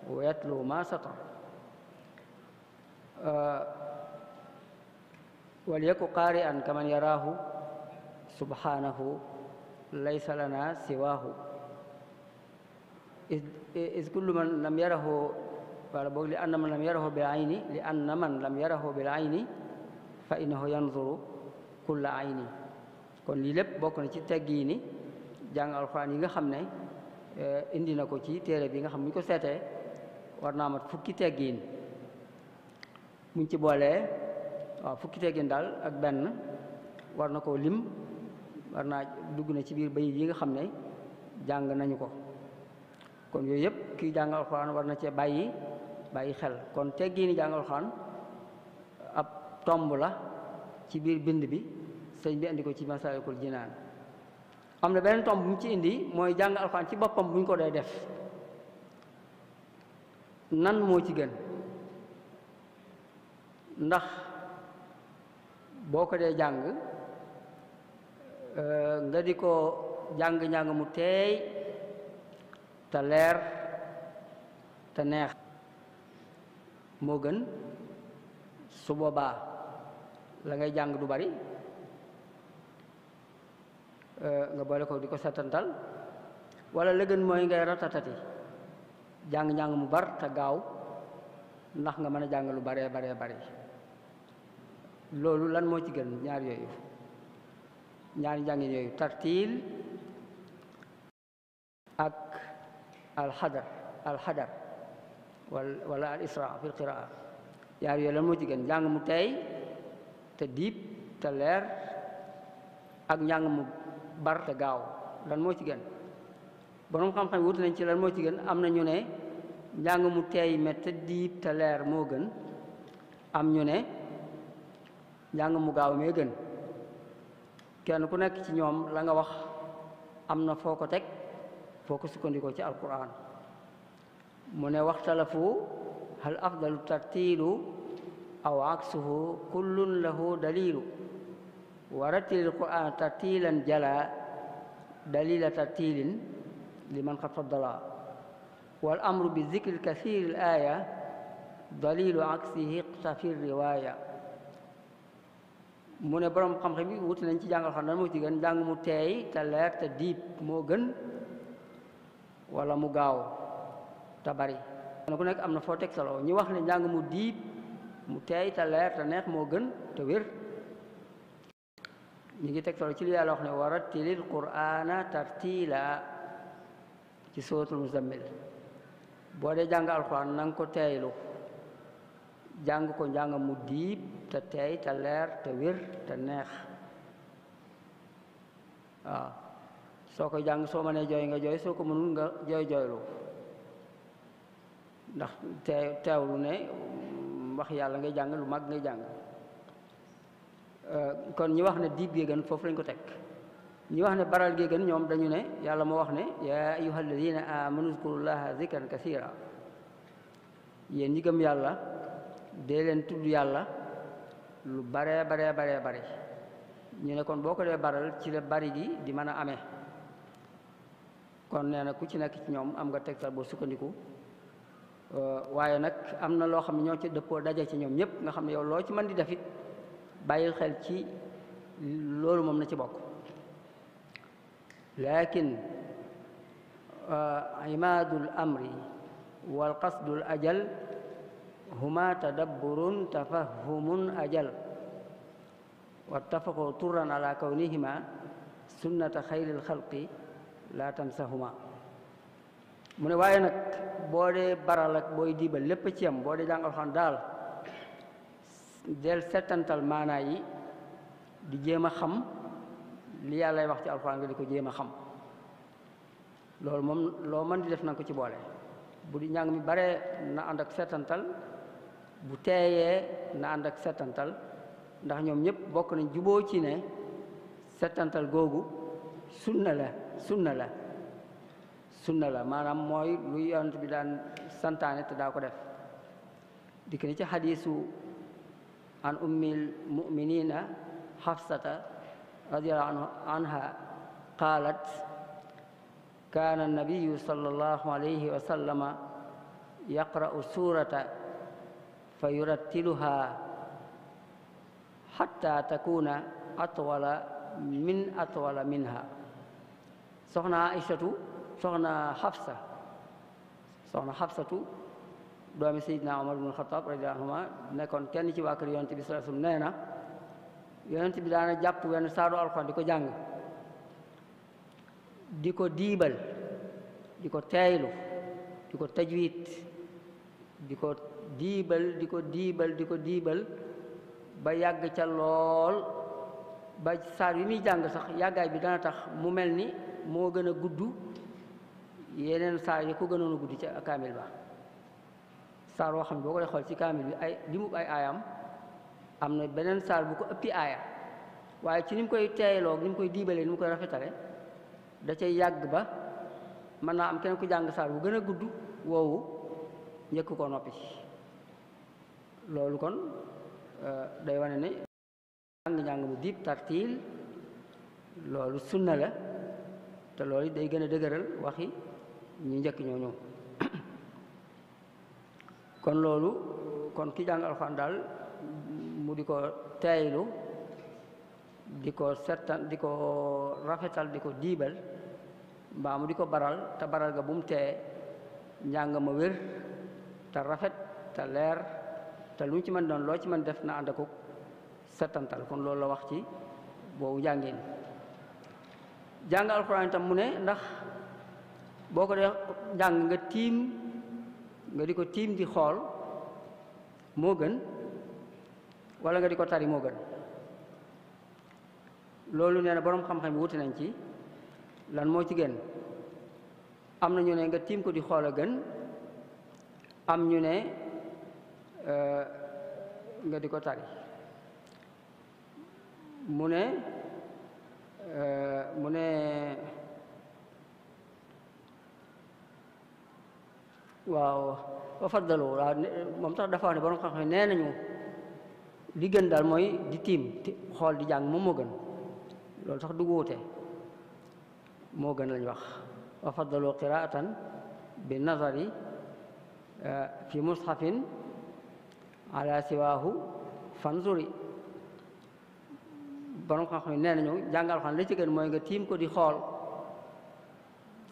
wa yatlu ma satar wal yaku qari'an kaman yarahu subhanahu laysa lana siwahu iz kullu man lam yarahu wala boog li anna man lam yarahu bil ayni li anna man lam yarahu bil ayni fa innahu yanzuru kulla ayni. kon lii lépp bokk na ci teggiini jàng alxuraan yi nga xam ne indi na ko ci téere bi nga xam ne bu ñu ko seetee war naa mat fukki teggiin muñ ci boolee waaw fukki teggiin daal ak benn war na koo lim war naa dugg na ci biir bayit yi nga xam ne jàng nañu ko. kon yooyu yëpp kii jàng alxuraan war na cee bàyyi xel. kon teggiini jàng alxuraan ab tomb la ci biir bind bi sëñ bi indi ko ci Masaalikul Jinaan. am na beneen tomb bu mu ci indi mooy jàng alxuraan ci boppam bu ñu ko dee def nan moo ci gën. ndax boo ko dee jàng nga di ko jàng mu teey te leer te neex moo gën su boobaa la ngay jàng du bari nga boole ko di ko setantal wala la gën mooy ngay ratatati jàng mu bar te gaaw ndax nga mën a jàng lu baree bari loolu lan moo ci gën ñaari njàngin yooyu tartiil ak alxadar wala al isra fi lqiraa yaar yooyu lan moo ci gën njàng mu teey te diib te leer ak njàng mu bar te gaaw lan moo ci gën. borom xam-xam wuti nañ ci lan moo ci gën. am na ñu ne njàng mu teey me te diib te leer moo gën. am ñu ne njàng mu gaaw mee gën. kenn ku nekk ci ñoom la nga wax am na foo ko teg foo ko sukkandikoo ci alquran. mu ne waxtalafu hal afdalu tartiilu aw aksuhu kullun lahu dalilu wa rattilil qur'ana tartilan jala dalila tartilin liman qad faddala wal amru bi zikri kathiri al aya dalilu aksihi iqtafi riwaya. mu ne borom xam-xam bi wuti nañ ci jàngal xam nan moo ci gën njàng mu teey te leer te diib moo gën wala mu gaaw te bari. kenn ku nekk am na foo teg solo ñi wax ne njàng mu diib mu teey te leer te neex moo gën te wér ñu ngi teg solo ci li yàlla wax ne wa rattilil qur'ana tartila ci suratul muzammil. boo dee jàng alxuraan na nga ko teeylu jàng ko njàng mu diib te teey te leer te wér te neex. waaw soo ko jàng soo mënee jooy nga jooy soo ko mënul nga jooylu ndax teewlu ne wax yàlla ngay jàng lu mag ngay jàng. kon ñi wax ne diib gee gën foofu lañ ko teg. ñi wax ne baral gee gën ñoom dañu ne yàlla moo wax ne yaa ayyuha alladina amanu zkurullaha zikran kasira yéen ñi gëm yàlla dee leen tudd yàlla lu bare ñu ne kon boo ko dee baral ci la bari gi di mën a amee. kon nee na ku ci nekk ci ñoom am nga tegtal boo sukkandiku waaye nag am na loo xam ne ñoo ci dëppoo daje ci ñoom ñëpp nga xam ne yow loo ci mën di def it bàyyil xel ci loolu moom na ci bokk. lakin imaadul amri wal qasdul ajal huma tadabburun tafahumun ajal wattafaqu turran ala kawnihima sunnata xayril xalqi la tansahuma. mu ne waaye nag boo dee baral ak booy diibal lépp ci yam boo dee jàng alxuraan daal del settantal maanaa yi di jéem a xam li yàllay wax ci alxuraan nga di ko jéem a xam. loolu moom loo mën di def na ko ci boole bu di njàng mi bare na ànd ak setantal, bu teeyee na ànd ak setantal, ndax ñoom ñëpp bokk nañ juboo ci ne setantal googu sunna la maanaam mooy lu yonent bi daan santaane te daa ko def. dikk ni ci xadiisu an ummil muminina xafsata radiallahu anha qaalat kaana nabiyu sallallahu alayhi wa sallama yaqra'u suurata fa yurattiluha xatta takuna atwala minha. soxna xafsatu doomi Seydina Omar ibn Xataab radiyallaahu anhuma nekkoon kenn ci waa kër yonent bi sallallaahu alayhi wa sallam nee na yonent bi daana jàpp wenn saaru alxuraan di ko jàng, di ko diibal, di ko teeylu, di ko tajwiid, di ko diibal ba yàgg ca lool, ba saar yi muy jàng sax yàggaay bi dana tax mu mel ni moo gën a gudd yeneen saar yi ko gënoon a gudd ca kaamil ba. saar woo xam ne boo ko dee xool ci kaamil bi ay limub ay aayam am na beneen saar bu ko ëppi aaya, waaye ci ni mu koy teeyloog ni mu koy diibalee ni mu koy rafetale da cay yàgg ba mën naa am kenn ku jàng saar bu gën a gudd woowu njëkk ko noppi. loolu kon day wane ne njàng mu diib tartiil loolu sunna la, te loolu day gën a dëgëral waxi ñu njëkk ñooñu. kon loolu kon ki jàng alxuraan daal mu di ko teeylu, di ko settan, di ko rafetal, di ko diibal, mbaa mu di ko baral, te baral ga bu mu tee njàng ma wér te rafet te leer, te lu mu ci mën doon loo ci mën def na ànd ak settantal. kon loolu la wax ci boobu njàngeen. jàng alxuraan itam mu ne ndax boo ko dee jàng nga di ko tiim di xool moo gën wala nga di ko tari moo gën. loolu nee na boroom xam-xam yi wuti nañ ci lan moo ci gën. am na ñu ne nga tiim ko di xool a gën, am ñu ne nga di ko tari. mu ne waaw wa faddalu waaw moom tax dafa wax ne borom xam-xam nee nañu li gën daal mooy di tiim xool di jàng moom moo gën. loolu tax du wuute, moo gën lañ wax. wa faddalu qiraatan bi nazari fi mushafin ala siwaahu fanzuri. borom xam-xam nee nañu jàngal xam la ci gën mooy nga tiim ko di xool,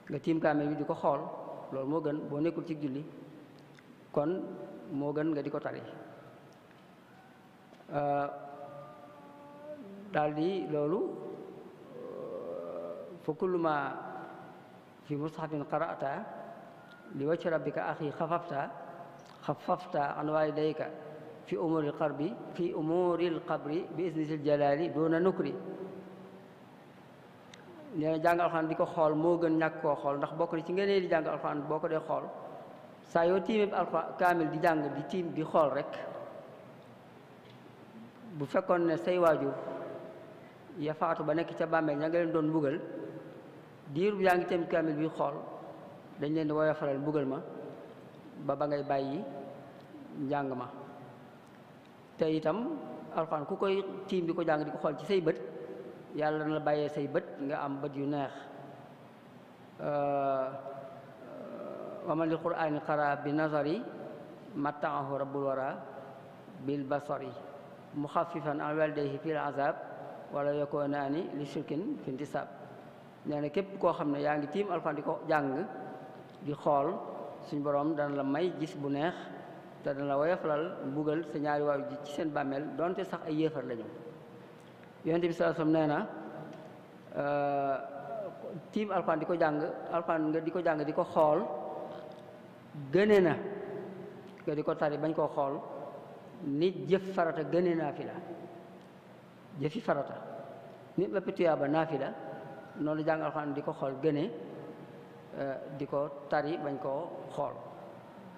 nga tiim kaamil bi di ko xool, loolu moo gën boo nekkul ci julli, kon moo gën nga di ko tari. daldi loolu fa kullu ma fi mushafin qara'ta li wajhi rabbika axi xafafta an walidayka fi umuril qabri bi iznil jalali duna nukri. nee na jàng alxuraan di ko xool moo gën ñàkk koo xool, ndax bokk na ci ngeen di jàng alxuraan boo ko dee xool saa yoo tiimee alxuraan kaamil di jàng di tiim di xool rek, bu fekkoon ne say waajur ya faatu ba nekk ca bàmmeel ña nga leen doon mbugal diir bu yaa ngi tiim kaamil bi xool, dañ leen di woyofalal mbugal ma ba ngay bàyyi njàng ma. te itam alxuraan ku koy tiim di ko jàng di ko xool ci say bët, yàlla na la bàyyee say bët nga am bët yu neex. wa man lil qur'aani qara bi nazari mattaahu rabbul wara bil basari muxaffifan an walidayhi fil azab wala yakunaani li shirkin fi intisab. nee na képp koo xam ne yaa ngi tiim alxuraan di ko jàng di xool, suñ boroom dana la may gis bu neex te dana la woyofalal mbugal sa ñaari waaw ji ci seen bàmmeel donte sax ay yéefar lañu. yonent bi sallallahu alayhi wasallam nee na tiim alxuraan di ko jàng, alxuraan nga di ko jàng di ko xool gëne na nga di ko tari bañ koo xool nit jëf farata gëne naafila. jëfi farata nit la tuyaaba naafila, noonu jàng alxuraan di ko xool gëne di ko tari bañ koo xool.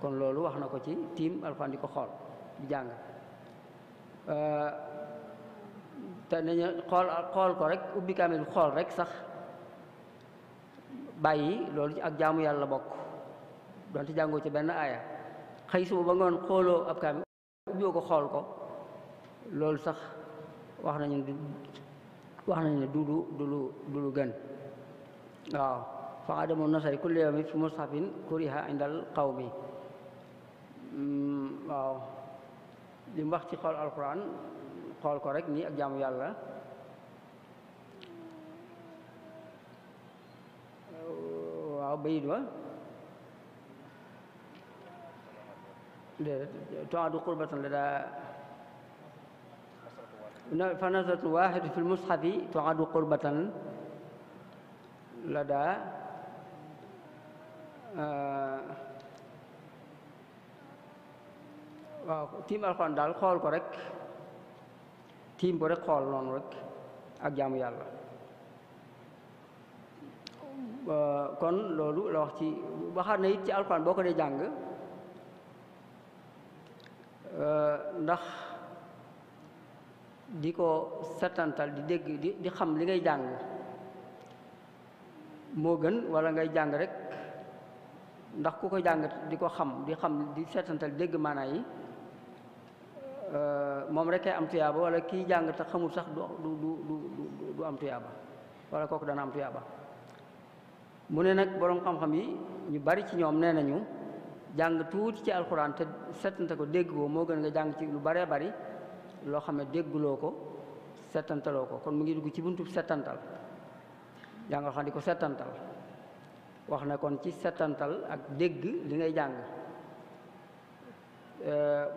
kon loolu wax na ko ci tiim alxuraan di ko xool di jàng te nañu xool ko rek ubbi kaamil xool rek sax bàyyi loolu ci ak jaamu yàlla bokk donte jàngoo ci benn aaya xëy suba ba ngoon xooloo ab kaamil ubbiwoo ko xool ko loolu sax wax nañu ne du lu gën waaw fa adamu nasari kulli yawmin fi mushafin kuriha indal qawmi waaw li mu wax ci xool alquran xool ko rek nii ak jaamu yàlla waaw bayit wa déedéet tu'addu qurbatan la daa fa nazratun waahida fi lmushafi tu'addu qurbatan la daa waaw tiim alxuraan daal xool ko rek tiim ko rek xool noonu rek ak jaamu yàlla kon loolu la wax ci waxaat na it ci alxuraan boo ko dee jàng ndax di ko setantal di dégg di xam li ngay jàng moo gën walla ngay jàng rek ndax ku ko jàng di ko xam di setantal dégg maanaa yi moom rek kay am tuyaaba walla kiy jàng te xamul sax du am tuyaaba walla kooku dana am tuyaaba mu ne nag boroom xam-xam yi ñu bari ci ñoom nee nañu jàng tuuti ci alxuraan te settante ko dégg ko moo gën nga jàng ci lu baree bari loo xam ne dégguloo ko settantaloo ko kon mu ngi dugg ci buntu settantal jàng alxuraan di ko settantal wax na kon ci settantal ak dégg li ngay jàng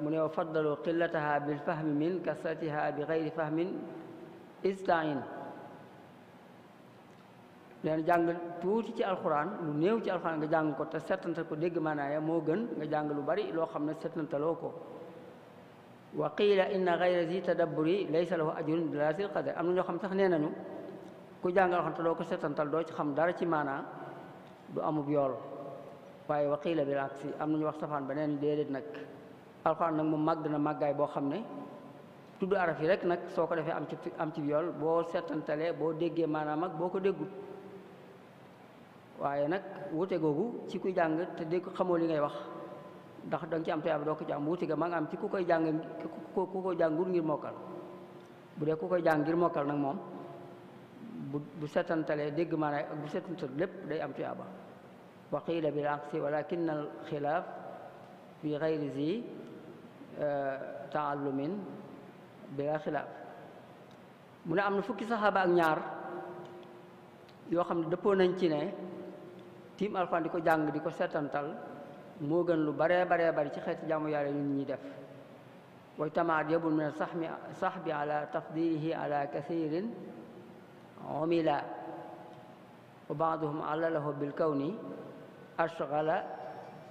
mu ne wa faddalu qillataha bil fahmi min kasratiha bi gayri fahmin istain leen jàng tuuti ci alxuraan lu néew ci alxuraan nga jàng ko te settantal ko dégg maanaaya moo gën nga jàng lu bari loo xam ne settantaloo ko wa qiila inna gayra zi tadabburi laysa lahu ajrun bila sil qadar am na ñoo xam sax nee nañu ku jàng alxuraan te doo ko settantal doo ci xam dara ci maanaa du amub yool waaye wa qiila bil aksi am nañu wax safaan ba nee nañu déedéet nag alxuraan nag mu màgg na màggaay boo xam ne tudd araf yi rek nag soo ko defee am ci yool boo settantalee boo déggee maanaam ak boo ko déggut waaye nag wute googu ci kuy jàng te dégg xamoo li ngay wax ndax danga ci am tuyaaba doo ko jàng wuti ga ma nga am ci ku koy jàng ku ko jàngur ngir mokkal bu dee ku koy jàng ngir mokkal nag moom bu setantalee dégg maanaam ak bu setantal lépp day am tuyaaba wa qiila bil aksi walakin al xilaaf fi gayri zi taallumin bila xilaaf mu ne am na fukki saxaaba ak ñaar yoo xam ne dëppoo nañ ci ne tiim alxuraan di ko jàng di ko setantal moo gën lu baree bari ci xeeti jaamu yàlla yu ñuy def way tamaat yabul min saxbi ala tafdilihi ala kathirin umila wa baaduhum allalahu bil kawni ashgala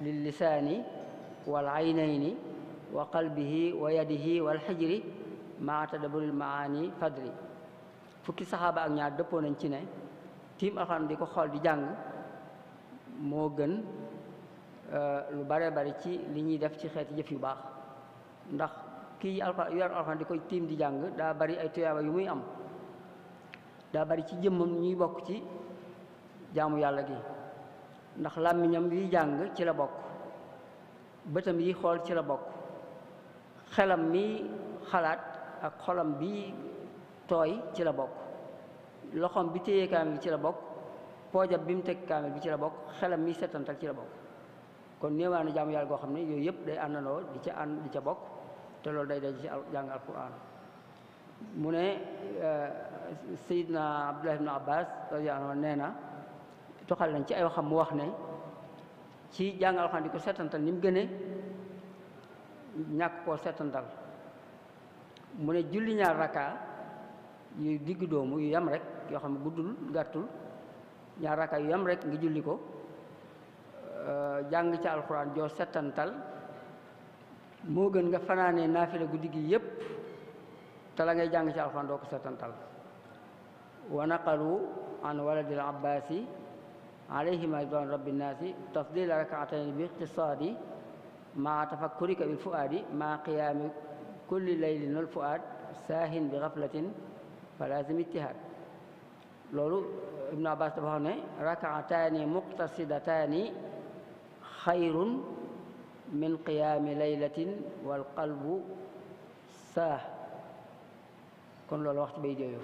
lil lisaani wal aynayni wa qalbihi wa yadihi wal xijri maa tadabburil maani fadri fukki saxaaba ak ñaar dëppoo nañ ci ne tiim alxuraan di ko xool di jàng moo gën lu bare bari ci li ñuy def ci xeeti jëf yu baax ndax kii yor alxuraan di koy tiim di jàng daa bari ay tuyaaba yu muy am daa bari ci jëmmam ñuy bokk ci jaamu yàlla gi ndax làmmiñam yi jàng ci la bokk bëtam yi xool ci la bokk xelam mi xalaat ak xolam bi tooy ci la bokk loxoom bi téye kaamil bi ci la bokk poojab bi mu teg kaamil bi ci la bokk xelam mi settantal ci la bokk kon néewaana jaamu yàlla goo xam ne yooyu yëpp day àndandoo di ca bokk te loolu day daj ci jàng alquran mu ne Seydina Abdullah ibn Abbas radiyallahu anhu nee na toxal nañ ci ay waxam mu wax ne ci jàng alquran di ko settantal ni mu gënee ñàkk koo settantal mu ne julli ñaar rakka yu digg doomu yu yam rek yoo xam ne guddul gàttul ñaar rakka yu yam rek nga julli ko jàng ci alxuraan joo settantal moo gën nga fanaanee naafila guddi gi yépp te la ngay jàng ci alxuraan doo ko settantal wa naqalu an waladil abbasi alayhima ridwan rabbi nnaasi tafdila rakaatayn bi iqtisaadi maa tafakkurika bil fuaadi maa qiyaami kulli laylin wal fuaad saahin bi gaflatin fa laazim ijtihaad. loolu Ibnu Abbas dafa wax ne rakaataani muqtasidataani xayrun min qiyaami laylatin wal qalbu saah. kon loolu wax ci bay jooyu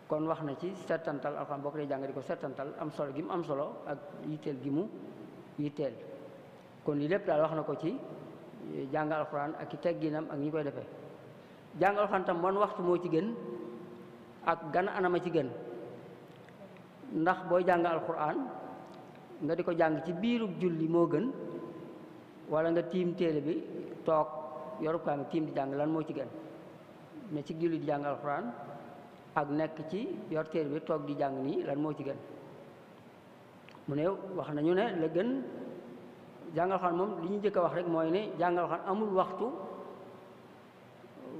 kon wax na ci settantal alxuraan boo ko dee jàng di ko settantal am solo gi mu am solo ak yitteel gi mu yitteel. kon lii lépp daal wax na ko ci jàng alxuraan ak i tegginam ak ñi koy defee. jàng alxuraan tam wan waxtu moo ci gën ak gan anama ci gën, ndax booy jàng alxuraan nga di ko jàng ci biirub julli moo gën wala nga tiim téere bi toog yorub kaamil tiim di jàng, lan moo ci gën? ne ci julli di jàng alxuraan ak nekk ci yor téere bi toog di jàng nii, lan moo ci gën? mu ne wax nañu ne la gën jàng alxuraan moom li ñu njëkk a wax rek mooy ne jàng alxuraan amul waxtu.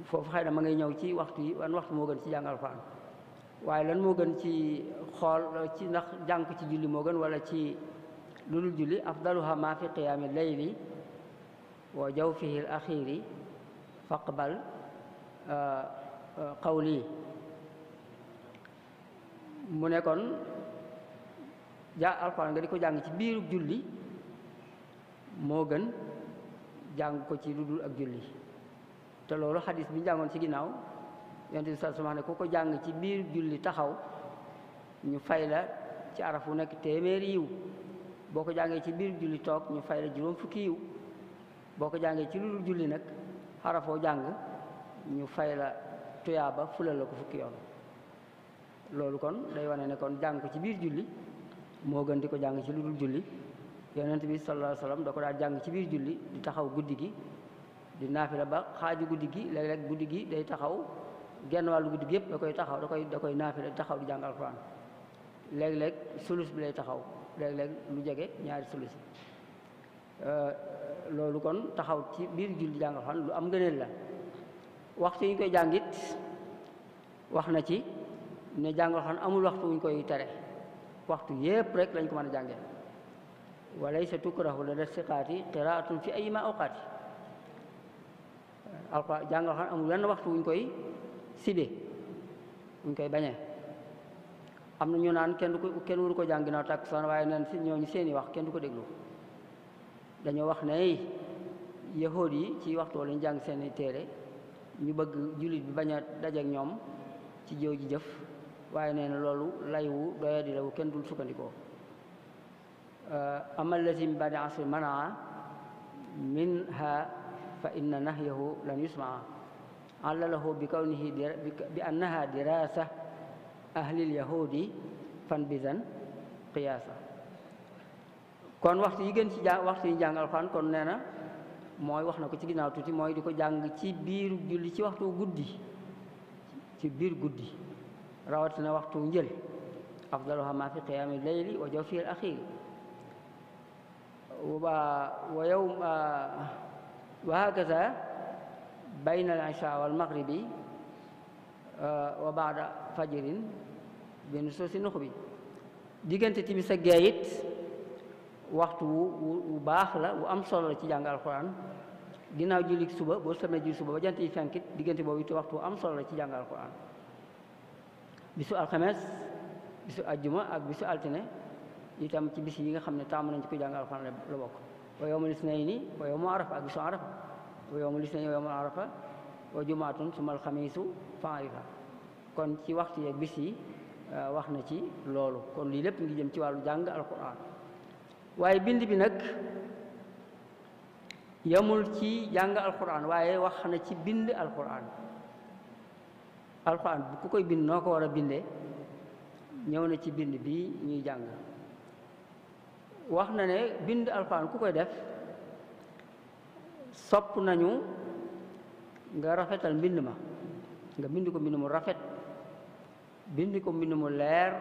foofu xëy na ma ngay ñëw ci waxtu yi wan waxtu moo gën ci jàng alxuraan, waaye lan moo gën ci xool ci ndax jàng ko ci julli moo gën wala ci lu dul julli. afdaluha ma fi qiyaami layli wa jawfihi al axiri faqbal qawli. mu ne kon alxuraan nga di ko jàng ci biiru julli moo gën jàng ko ci lu dul ak julli. te loolu xadis bi ñu jàngoon ci ginnaaw yonent bi sallallahu alayhi wasallam ne ku ko jàng ci biir julli taxaw ñu fay la ci arafu nekk téeméeri yiw, boo ko jàngee ci biir julli toog ñu fay la juróom fukki yiw, boo ko jàngee ci lu dul julli nag xarafoo jàng ñu fay la tuyaaba fulal la ko fukki yoon. loolu kon day wane ne kon jàng ko ci biir julli moo gën di ko jàng ci lu dul julli. yonent bi sallallahu alayhi wasallam da ko daal jàng ci biir julli di taxaw guddi gi di naafila ba xaaju guddi gi, léeg-léeg guddi gi day taxaw genn wàllu guddi gi yëpp da koy taxaw da koy naafila taxaw di jàng alxuraan. léeg-léeg sulus bi lay taxaw, léeg-léeg lu jege ñaari sulus yi. loolu kon taxaw ci biir julli di jàng alxuraan lu am ngëneel la. waxtu yi ñu koy jàngit wax na ci ne jàng alxuraan amul waxtu wu ñu koy tere, waxtu yépp rek lañ ko mën a jàngee. walaysa tukrahu lada siqaati qiraatun fi ayyi ma awqaati. alxuraan jàng alxuraan amul wenn waxtu wuñ koy sibe wuñ koy bañee. am na ñu naan kenn waru ko jàng ginnaaw takkusaan, waaye neen si ñooñu seeni wax kenn du ko déglu. dañoo wax ne yahood yi ci waxtu lañu jàng seeni téere ñu bëgg jullit bi bañ a dajeek ñoom ci jëw ji jëf, waaye nee na loolu lay wu doya di lawu kenn dul sukkandikoo. amal lazim ba'da asri manaa minha fa inna nahyahu lan yusmaa allalahu bi kawnihi bi annaha dirasa ahlil yahudi fan bisan qiyaasa. kon waxtu yi gën ci waxtu yi jàng alxuraan kon nee na mooy wax na ko ci ginnaaw tuuti mooy di ko jàng ci biiru julli ci waxtu guddi, ci biir guddi rawatina waxtu njël. afdaluha ma fi qiyaami layli wa jawfi al axir wa yawm wa hakaza bayna al isha wal maghribi wa ba'da fajrin bi nusuusi nuxbi. diggante timis ak gee it waxtu wu baax la wu am solo la ci jàng alxuraan. ginnaaw julli suba boo samee julli suba ba jant yi fenkit diggante boobu it waxtu wu am solo la ci jàng alxuraan. bisu alxames, bisu ajjuma ak bisu altine itam ci bis yi nga xam ne taamu nañ ci ko jàng alxuraan la bokk. wa yawmul isnayni wa yawmu arafa ak bisu arafa. wa yawmul isnayni wa yawmu arafa wa jumaatun sumal xamiisu fa arifa. kon ci waxtu yeeg bis yi wax na ci loolu. kon lii lépp ngi jëm ci wàllu jàng alxuraan. waaye bind bi nag yamul ci jàng alxuraan, waaye wax na ci bind alxuraan. alxuraan bu ku koy bind noo ko war a bindee ñëw na ci bind bi ñuy jàng. wax na ne bind alxuraan ku koy def sopp nañu nga rafetal mbind ma, nga bind ko mbind mu rafet, bind ko mbind mu leer,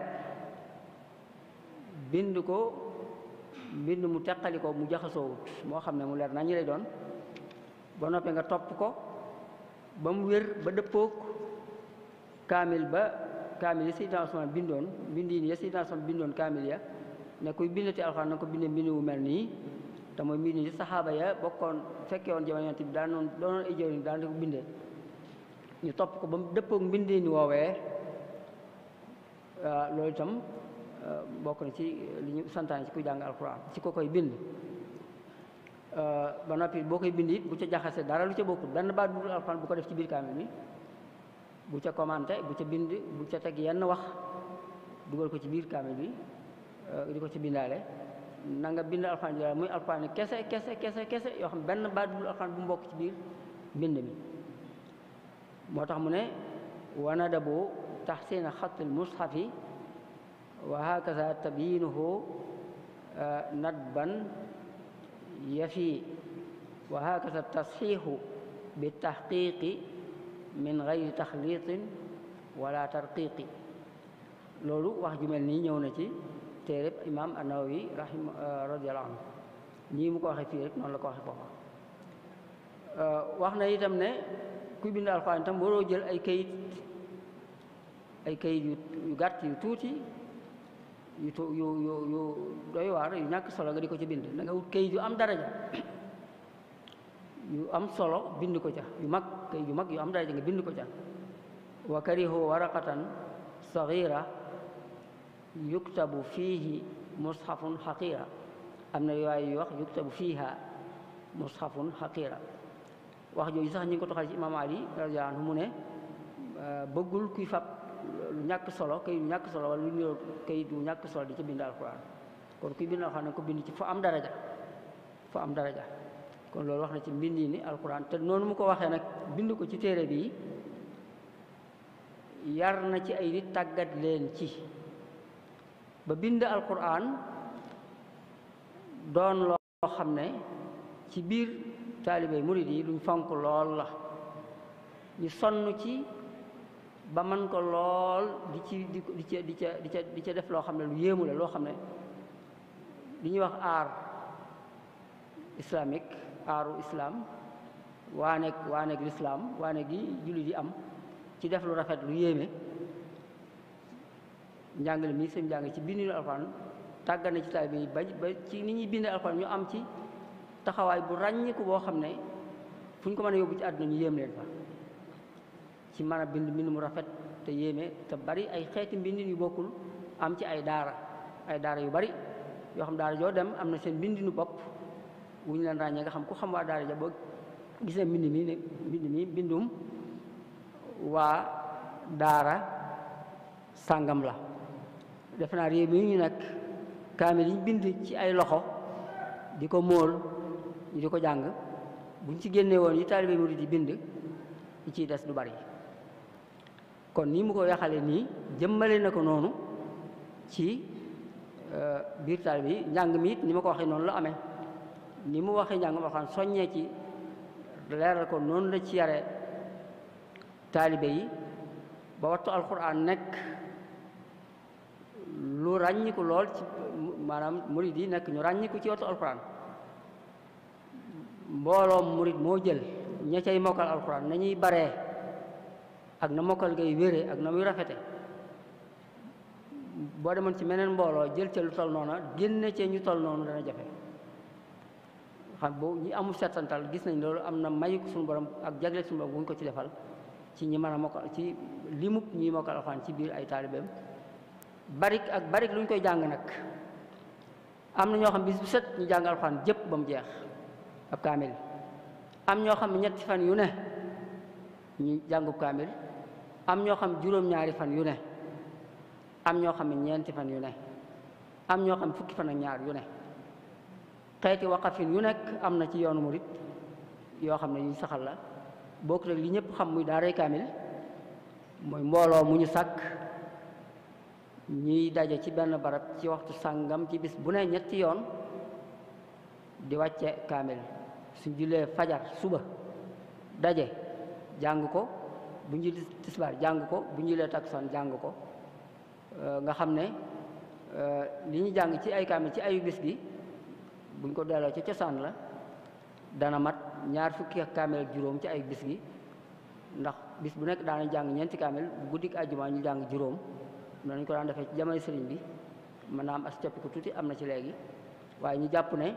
bind ko mbind mu teqali ko mu jaxasoowut, moo xam ne mu leer nañu lay doon. ba noppee nga topp ko ba mu wér ba dëppook kaamil yi Seydina Usmaan bindoon, bindiin ya Seydina Usmaan bindoon kaamil ya ne kuy bindati alxuraan na ko bindee mbind wu mel nii. te mooy mbind ni saxaaba ya bokkoon fekke woon jamono Yonent bi doonoon ay jëriñ daan di ko bindee ñu topp ko ba mu dëppook mbindee ni woowee loolu itam bokk na ci li ñu santaane ci kuy jàng alxuraan ci ko koy bind ba noppi boo koy bind it bu ca jaxase dara lu ca bokkul benn baat bu dul alxuraan bu ko def ci biir kaamil bi bu ca commenté bu ca bind bu ca teg yenn wax dugal ko ci biir kaamil bi di ko ci bindaale na nga bind alxuraan ji daal muy alxuraan ni kese yoo xam benn baat bu dul alxuraan bu mbokk ci biir mbind mi moo tax mu ne wanadabu taxsina xatil mushafi wa hakaza tabyinuhu nadban yafi wa hakaza tasxiixu bi taxqiiqi min gayri taxliitin wala tarqiiqi loolu wax ju mel nii ñëw na ci téereb imaam an-Nawawi radiyallahu anhu nii mu ko waxee fii rek noonu la ko waxee foofa wax na itam ne kuy bind alxuraan itam waroo jël ay kayit yu gàtt yu tuuti yu doy waar yu ñàkk solo nga di ko ci bind da nga wut kayit yu am daraja yu am solo bind ko ca yu mag kayit yu mag yu am daraja nga bind ko ca wa karihu waraqatan sagira yuktabu fiihi mushafun xaqira am na yooyu yu wax yuktabu fiiha mushafun xaqira wax jooju sax ñi ngi ko toxal ci imaam Ali radiyallahu anhu mu ne bëggul kuy fab lu ñàkk solo kayit yu ñàkk solo wala lu ñëw kayit yu ñàkk solo di ci bind alxuraan kon kuy bind alxuraan ko bind ci fa am daraja kon loolu wax na ci mbind yi ni alxuraan te noonu mu ko waxee nag bind ko ci téere bi yar na ci ay nit tàggat leen ci ba bind alxuraan doon loo xam ne ci biir taalibe murid yi luñ fonk lool la ñu sonn ci ba man ko lool di ca def loo xam ne lu yéemu la loo xam ne li ñuy wax art islamique aaru islam waaneeg lislaam waane gi jullit yi am ci def lu rafet lu yéeme njàngale mi seen njàng ci bindinu alxuraan tàggat na ci taalibe yi ba ci ni ñuy bindee alxuraan ñu am ci taxawaay bu ràññiku boo xam ne fu ñu ko mën a yóbbu ci àdduna ñu yéem leen fa ci mën a bind mu rafet te yéeme te bari ay xeeti mbindin yu bokkul am ci ay daara yu bari yoo xam daara joo dem am na seen mbindinu bopp wu ñu leen ràññee nga xam ku xam waa daara ja boo gisee mbind mi mbindum waa daara sàngam la defe naa réew mi ñu nag kaamil yi ñu bind ci ay loxo di ko móol ñu di ko jàng buñ ci génne woon yi taalibe murid di bind yi ciy des du bari kon nii mu ko yaxale nii jëmmale na ko noonu ci biir taalibe yi njàng mi it ni ma ko waxee noonu la amee ni mu waxee njàng ma xam soññee ci leeral ko noonu la ci yare taalibe yi ba wattu alxuraan nekk lu ràññiku lool ci maanaam murid yi nekk ñu ràññiku ci wattu alxuraan mbooloom murid moo jël ña cay mokkal alxuraan nañuy baree ak na mokkal ngay wére ak na muy rafete boo demoon ci meneen mbooloo jël ca lu tol noona génne ca ñu tol noonu dana jafe xam boo ñi amul settantal gis nañ loolu am na mayu suñu borom ak jagle suñu borom bu ñu ko ci defal ci ñi mën a mokkal ci limub ñuy mokkal alxuraan ci biir ay taalibeem barik lu ñu koy jàng nag am na ñoo xam bis bu set ñu jàng alxuraan jëpp ba mu jeex ab kaamil am ñoo xam ne ñetti fan yu ne ñu jàngub kaamil am ñoo xam juróom-ñaari fan yu ne am ñoo xam ne ñeenti fan yu ne am ñoo xam fukki fan ak ñaar yu ne xeeti waqafin yu nekk am na ci yoonu murit yoo xam ne ñu saxal la bokk rek li ñëpp xam muy daaray kaamil mooy mbooloo mu ñu sàkk ñuy daje ci benn barab ci waxtu sàngam ci bis bu ne ñetti yoon di wàcce kaamil suñ jullee fajar suba daje jàng ko bu ñu jullee tisbaar jàng ko bu ñu jullee takkusaan jàng ko nga xam ne li ñu jàng ci ay kaamil ci ayu bis gi buñ ko delloo ci cosaan la dana mat ñaar fukki kaamil ak juróom ci ay bis gi ndax bis bu nekk daana jàng ñeenti kaamil bu guddik àjjuma ñu jàng juróom noonu ñu ko daan defee ci jamono sëriñ bi mën naa am as coppi ko tuuti am na ci léegi waaye ñu jàpp ne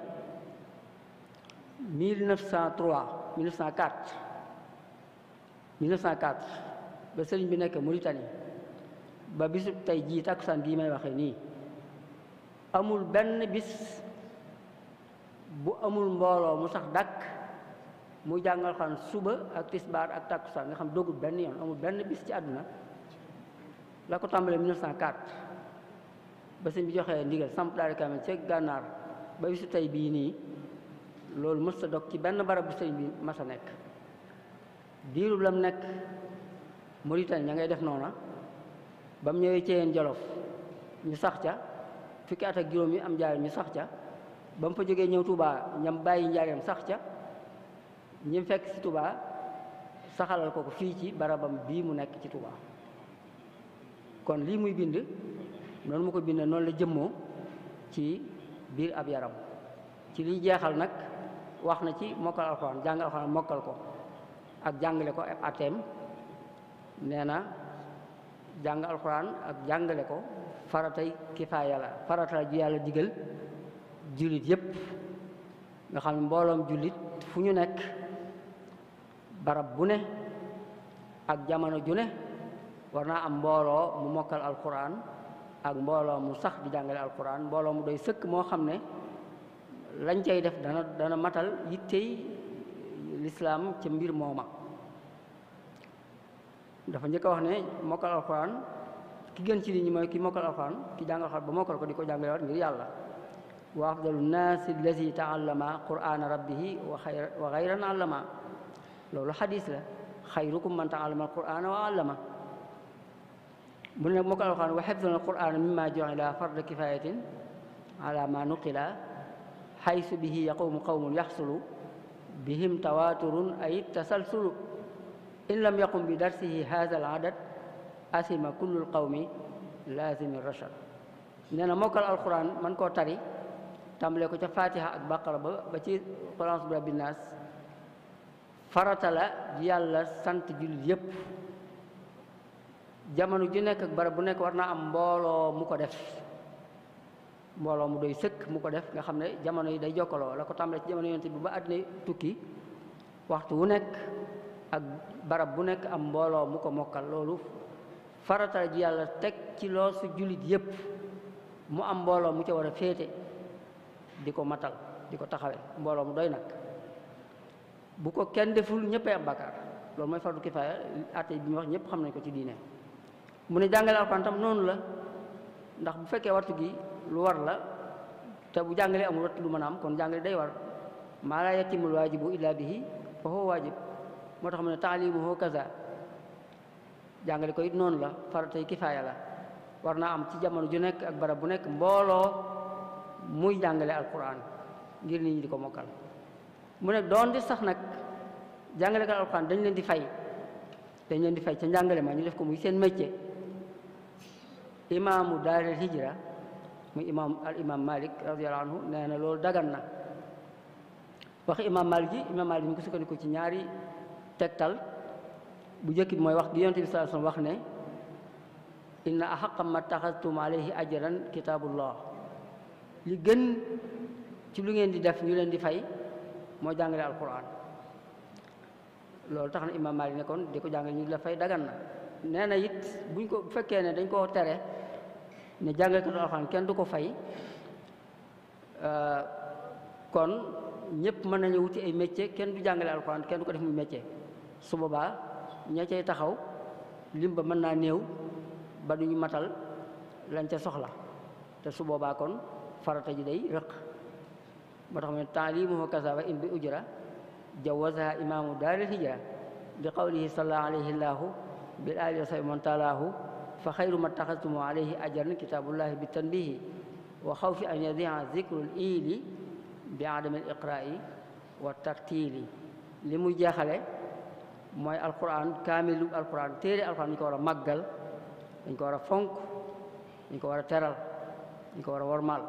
1904 ba sëriñ bi nekk Mauritanie ba bisu tey jii takkusaan gii may waxee nii amul benn bis bu amul mbooloo mu sax dàkk muy jàngal xan suba ak tisbaar ak takkusaan nga xam dogul benn yoon amul benn bis ci àdduna la ko tàmbalee 1904 ba sëñ bi joxee ndigal samp daari kaamil ci gànnaar ba bisu tey bii nii loolu mës ta dog ci benn barab bu sëñ bi mas a nekk diirub lam nekk Mauritanie ña ngay def noona ba mu ñëwee Ceyeen Jolof ñu sax ca fukki at ak juróom yi am njaareem ñu sax ca ba mu fa jógee ñëw Touba ñam bàyyi njaareem sax ca ñi fekk ci Touba saxalal ko fii ci barabam bii mu nekk ci Touba kon lii muy bind noonu mu ko bind noonu la jëmmoo ci biir ab yaram ci liy jeexal nag wax na ci mokkal alxuraan jàng alxuraan mokkal ko ak jàngale ko ab ateem nee na jàng alxuraan ak jàngale ko faratay kifaaya la farata ju yàlla digal jullit yépp nga xam ne mbooloom jullit fu ñu nekk barab bu ne ak jamono ju ne war naa am mbooloo mu mokkal alxuraan ak mbooloo mu sax di jàngale alxuraan mbooloo mu doy sëkk moo xam ne lañ cay def dana matal yittey lislaam ca mbir mooma dafa njëkk a wax ne mokkal alxuraan ki gën ci nit ñi mooy ki mokkal alxuraan ki jàng alxuraan ba mokkal ko di ko jàngale waat ngir yàlla wa afdalu nnaasi allazi taallama qur'ana rabbihi wa xayran allama loolu xadis la xayrukum man taallama alqur'ana wa allama mu ne mokkal alxuraan wa xifdul alqur'ana mimma ju'ila farda kifayatin ala ma nuqila xaysu bihi yaqumu qawmun yaxsulu bihim tawaturun ay tasalsulu in lam yaqum bi darsihi hadha al adad asima kullul qawmi lazimi rashad nee na mokkal alquran man koo tari tàmbalee ko ca fatiha ak baqara ba ci qul a'udhu bi rabbin nas farata la yàlla sant jullit yépp jamono ju nekk ak barab bu nekk war naa am mbooloo mu ko def mbooloo mu doy sëkk mu ko def nga xam ne jamono yi day jokkaloo la ko tàmbalee ci jamono yonent bi ba àddina tukki waxtu wu nekk ak barab bu nekk am mbooloo mu ko mokkal loolu farata ji yàlla teg ci loosu jullit yépp mu am mbooloo mu ca war a féete di ko matal di ko taxawe mbooloo mu doy nag bu ko kenn deful ñëppay am bakkaar loolu mooy fardu kifaaya atte bi ñu wax ñëpp xam nañ ko ci diine mu ne jàngale alxuraan tam noonu la ndax bu fekkee wattu gi lu war la te bu jàngalee amul wattu du mën a am kon jàngale day war maa laa yatimul waajibu illa bihi fa huwa waajib moo tax mu ne taalimuhu kaza jàngale ko it noonu la faratay kifaaya la war naa am ci jamono ju nekk ak barab bu nekk mbooloo muy jàngale alquran ngir nit ñi di ko mokkal mu ne doon di sax nag jàngale ko alquran dañ leen di fay ca njàngale ma ñu def ko muy seen métier imaamu daaril hijra muy imam Malik radiyallahu anhu nee na loolu dagan na waxi imam Malik mi ko sukkandiku ci ñaari tegtal bu njëkk bi mooy wax gi yonent bi sallallahu alayhi wasallam wax ne inna ahaqqa ma taxastum alayhi ajran kitabullah li gën ci lu ngeen di def ñu leen di fay moo jàngale alquran loolu tax na imam Malik ne kon di ko jàngale ñu la fay dagan na nee na it buñ ko bu fekkee ne dañ koo tere ne jàngalekatu alquran kenn du ko fay kon ñëpp mën nañu wuti ay métier kenn du jàngale alquran kenn du ko def muy métier su boobaa ña cay taxaw lim ba mën naa néew ba duñu matal lañ ca soxla te su boobaa kon farata ji day rëq moo tax mu ne taalimuhu kaza wa in bi ujra jawazaha imaamu daaril hijra bi qawlihi sallallahu alayhi llahu bil alihi wa sahbi man talaahu fa xayru ma taxastumu alayhi ajran kitabullahi bi tanbihi wa xawfi an yadia zikrul iili bi adami al iqraai wa tartiili li muy jeexale mooy alquran kaamilu alquran téere alquran dañ ko war a màggal dañ ko war a fonk dañ ko war a teral dañ ko war a wormaal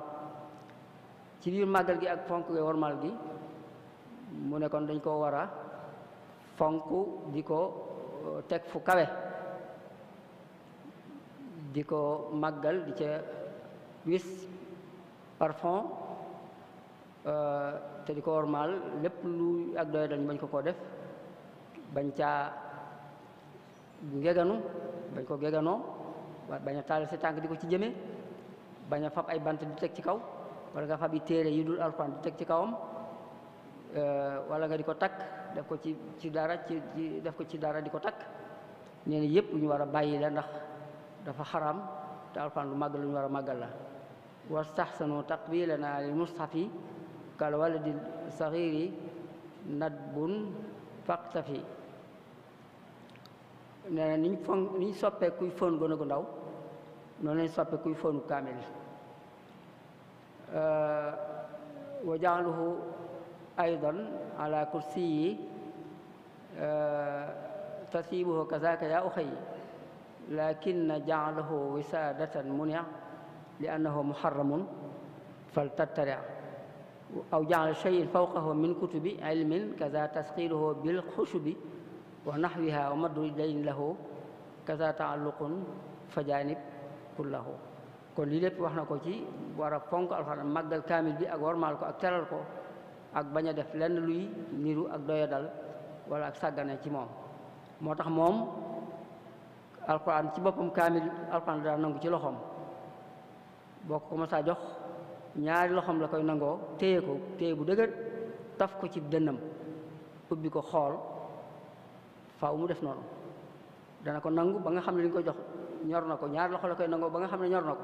ci biir màggal gi ak fonk gi wormaal gi mu ne kon dañ ko war a fonk di ko teg fu kawe di ko màggal di ca wis parfum te di ko wormaal lépp lu ak doy dañ bañ ko koo def bañ caa ngeganu bañ ko geganoo bañ a taal sa tànk di ko ci jëme bañ a fab ay bant di teg ci kaw wala nga fab yi téere yi dul alxuraan di teg ci kawam wala nga di ko takk def ko ci dara def ko ci dara di ko takk nee na yépp ñu war a bàyyi la ndax dafa xaram te alxuraan lu màggal lu ñu war a màggal la wastaxsanu taqbilana lil mushafi kal waladi saxiri nadbun faqtafi nee na niñ soppee kuy fóon gone gu ndaw noonu lañ soppee kuy fóonu kaamil wa jaaluhu aydan ala kursiyi tasibuhu kazaka ya uxayi lakin jaalahu wisadatan munia li annahu muharramun fal tattari aw jaala cheyin fawqahu min kutubi ilmin kaza tasqiluhu bil xushubi wa naxwiha wa maddu dayn lahu kaza taalluqun fa janib kullahu kon lii lépp wax na ko ci war a fonk alxuraan màggal kaamil bi ak warmaal ko ak teral ko ak bañ a def lenn luy niru ak doyadal wala ak sàggane ci moom moo tax moom alxuraan ci boppam kaamil alxuraan daa nangu ci loxoom boo ko mësaa jox ñaari loxoom la koy nangoo téye ko téye bu dëgër taf ko ci dënnam ubbi ko xool faaw mu def noonu dana ko nangu ba nga xam ne li ñu ko jox ñor na ko ñaari loxo la koy nangoo ba nga xam ne ñor na ko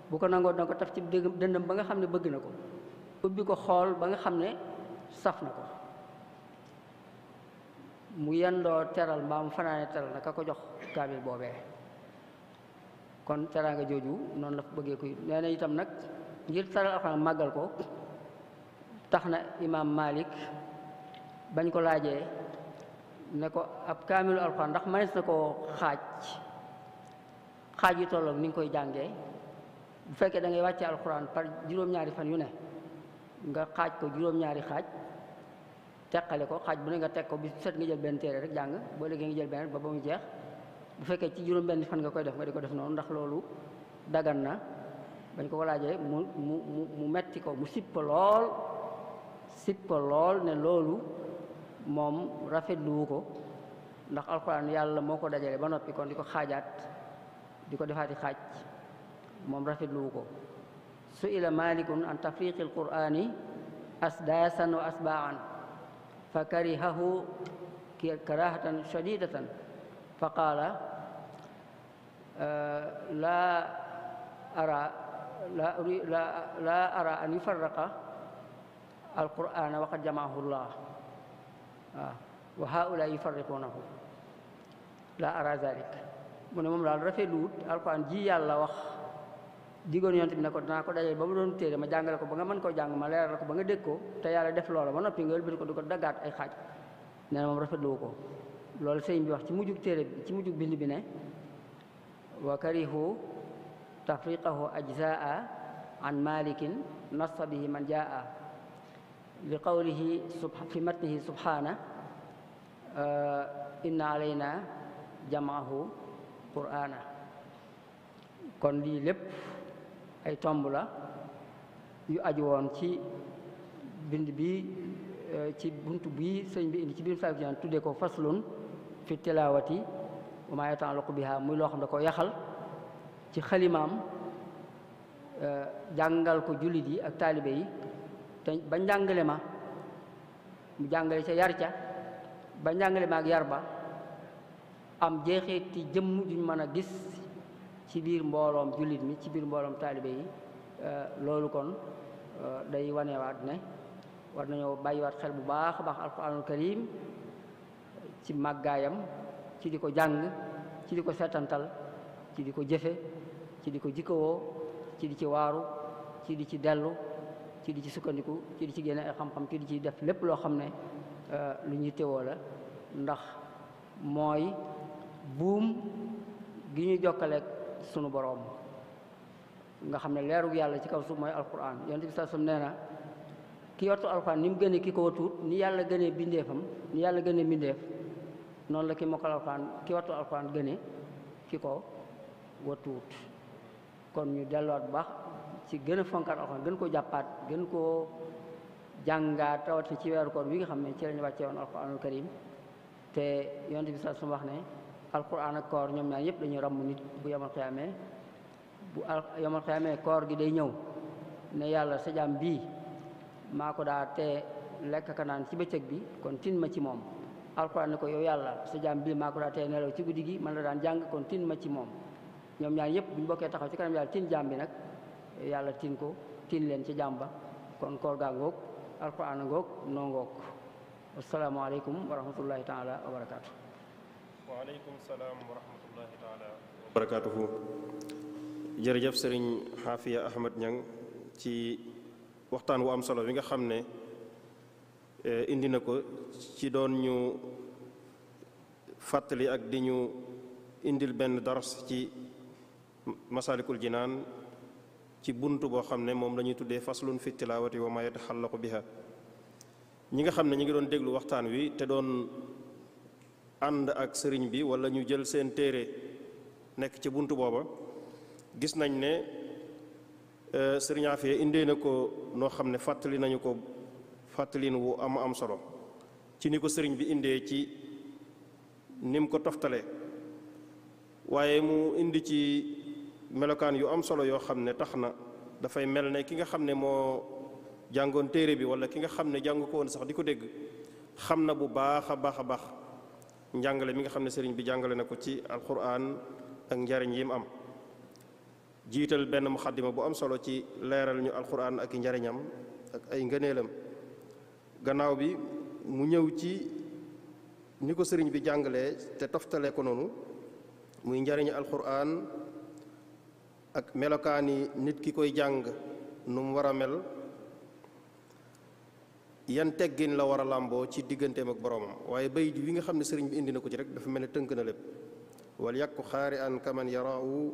bu ko nangoo dana ko taf ci dënnam ba nga xam ne bëgg na ko ubbi ko xool ba nga xam ne saf na ko mu yendoo teral mbaa mu fanaane teral na ka ko jox kaamil boobee kon teraanga jooju noonu la fa bëggee kuy nee na itam nag ngir teral alxuraan màggal ko tax na imaam Malik bañ ko laajee ne ko ab kaamilu alxuraan ndax mënees na koo xaaj yu tolloog ni nga koy jàngee bu fekkee da ngay wàcce alxuraan par juróom-ñaari fan yu ne nga xaaj ko juróom-ñaari xaaj teqale ko xaaj bu ne nga teg ko bis set nga jël benn téere rek jàng boo léegi nga jël benn ba mu jeex bu fekkee ci juróom-benn fan nga koy def nga di ko def noonu ndax loolu dagan na bañ ko laajee mu metti ko mu sippa lool ne loolu moom rafetluwu ko ndax alxuraan yàlla moo ko dajale ba noppi kon di ko xaajaat di ko defaati xaaj moom rafetluwu ko su'ila malikun an tafriqi alqur'ani asdaasan wa asbaan fa karihahu karahatan shadidatan fa qaala la ara an yufarraqa alqur'ana wa qad jamaahu llah wa haula yufarriqunahu la ara zalik mu ne moom daal rafetluwut alqur'an ji yàlla wax digoon yonent bi ne ko danaa ko dajale ba mu doon téere ma jàngale ko ba nga mën koo jàng ma leeral ko ba nga dégg ko te yàlla def loola ba noppi nga ëlbati ko di ko daggaat ay xaaj nee na moom rafetluwu ko loolu sëñ bi wax ci mujjug téere bi ci mujjug bind bi ne wa karihu tafriqahu ajzaa an malikin nassa bihi man jaa li qawlihi fi matnihi subhana inna alayna jamaahu qur'ana kon lii lépp ay tomb la yu aju woon ci bind bi ci buntu bi sëñ bi indi ci biir Masaalikul Jinaan tudde ko faslun fi tilaawati wa maa yata'allaqu biha muy loo xam da ko yaxal ci xalimaam jàngal ko jullit yi ak taalibe yi te ba njàngale ma mu jàngale ca yar ca ba njàngale ma ak yar ba am jeexeeti jëmm juñ mën a gis ci biir mbooloom jullit mi ci biir mbooloom taalibe yi loolu kon day wanewaat ne war nañoo bàyyiwaat xel bu baax a baax alquranul karim ci màggaayam ci di ko jàng ci di ko seetantal ci di ko jëfe ci di ko jikkowoo ci di ci waaru ci di ci dellu ci di ci sukkandiku ci di ci génne ay xam-xam ci di ci def lépp loo xam ne lu ñuy teewoo la ndax mooy buum gi ñu jokkaleeg sunu boroom nga xam ne leerug yàlla ci kaw suuf mooy alquran yonent bi sallallahu alayhi wasallam nee na ki wattu alquran ni mu gënee ki ko watuut ni yàlla gënee bindeefam ni yàlla gënee bindeef noonu la ki mokkal alquran ki wattu alquran gënee ki ko watuut kon ñu delluwaat bu baax ci gën a fonkaat alquran gën koo jàppaat gën koo jàngaat rawatina ci weeru koor wi nga xam ne ci lañu wàcce woon alquranul karim te yonent bi sallallahu alayhi wasallam wax ne alquran ak koor ñoom ñaar yëpp dañuy ràmm nit bu yamal xiyaamee bu yamal xiyaamee koor gi day ñëw ne yàlla sa jaam bii maa ko daa te lekk ka naan ci bëccëg bi kon tin ma ci moom alquran ne ko yow yàlla sa jaam bii maa ko daa te nelaw ci guddi gi man la daan jàng kon tin ma ci moom ñoom ñaar yëpp bu ñu bokkee taxaw ci kanam yàlla tin jaam bi nag yàlla tin ko tin leen ci jaam ba kon koor gaa ngoog alquran ngoog noo ngoog asalaamaaleykum wa rahmatullahi taala wa barakaatu. waaleykum salaam wa rahmatullahi taala wa barakaatuhu. jërëjëf sëriñ Xaafiya Ahmad Ñang ci waxtaan wu am solo bi nga xam ne indi na ko ci doon ñu fàttali ak di ñu indil benn dars ci Masaalikul Jinaan ci bunt boo xam ne moom la ñuy tuddee faslun fi tilaawati wa ma yataxallaqu biha. ñi nga xam ne ñu ngi doon déglu waxtaan wi te doon ànd ak sëriñ bi wala ñu jël seen téere nekk ci bunt booba gis nañ ne sëriñ Afia indee na ko noo xam ne fàttali nañu ko fàttalin wu am solo ci ni ko sëriñ bi indee ci ni mu ko toftale waaye mu indi ci melokaan yu am solo yoo xam ne tax na dafay mel ne ki nga xam ne moo jàngoon téere bi wala ki nga xam ne jàng ko woon sax di ko dégg xam na bu baax a baax njàngale mi nga xam ne sëriñ bi jàngale na ko ci alquran ak njariñ yi mu am jiital benn muxaddima bu am solo ci leeral ñu alquran ak i njariñam ak ay ngëneelam gannaaw bi mu ñëw ci ni ko sëriñ bi jàngalee te toftale ko noonu muy njariñu alquran ak melokaani nit ki koy jàng nu mu war a mel yan teggin la war a làmboo ci digganteem ak boroomam waaye bayit wi nga xam ne sëriñ bi indi na ko ci rek dafa mel ne tënk na lépp wal yàkku xaari an kaman yaraahu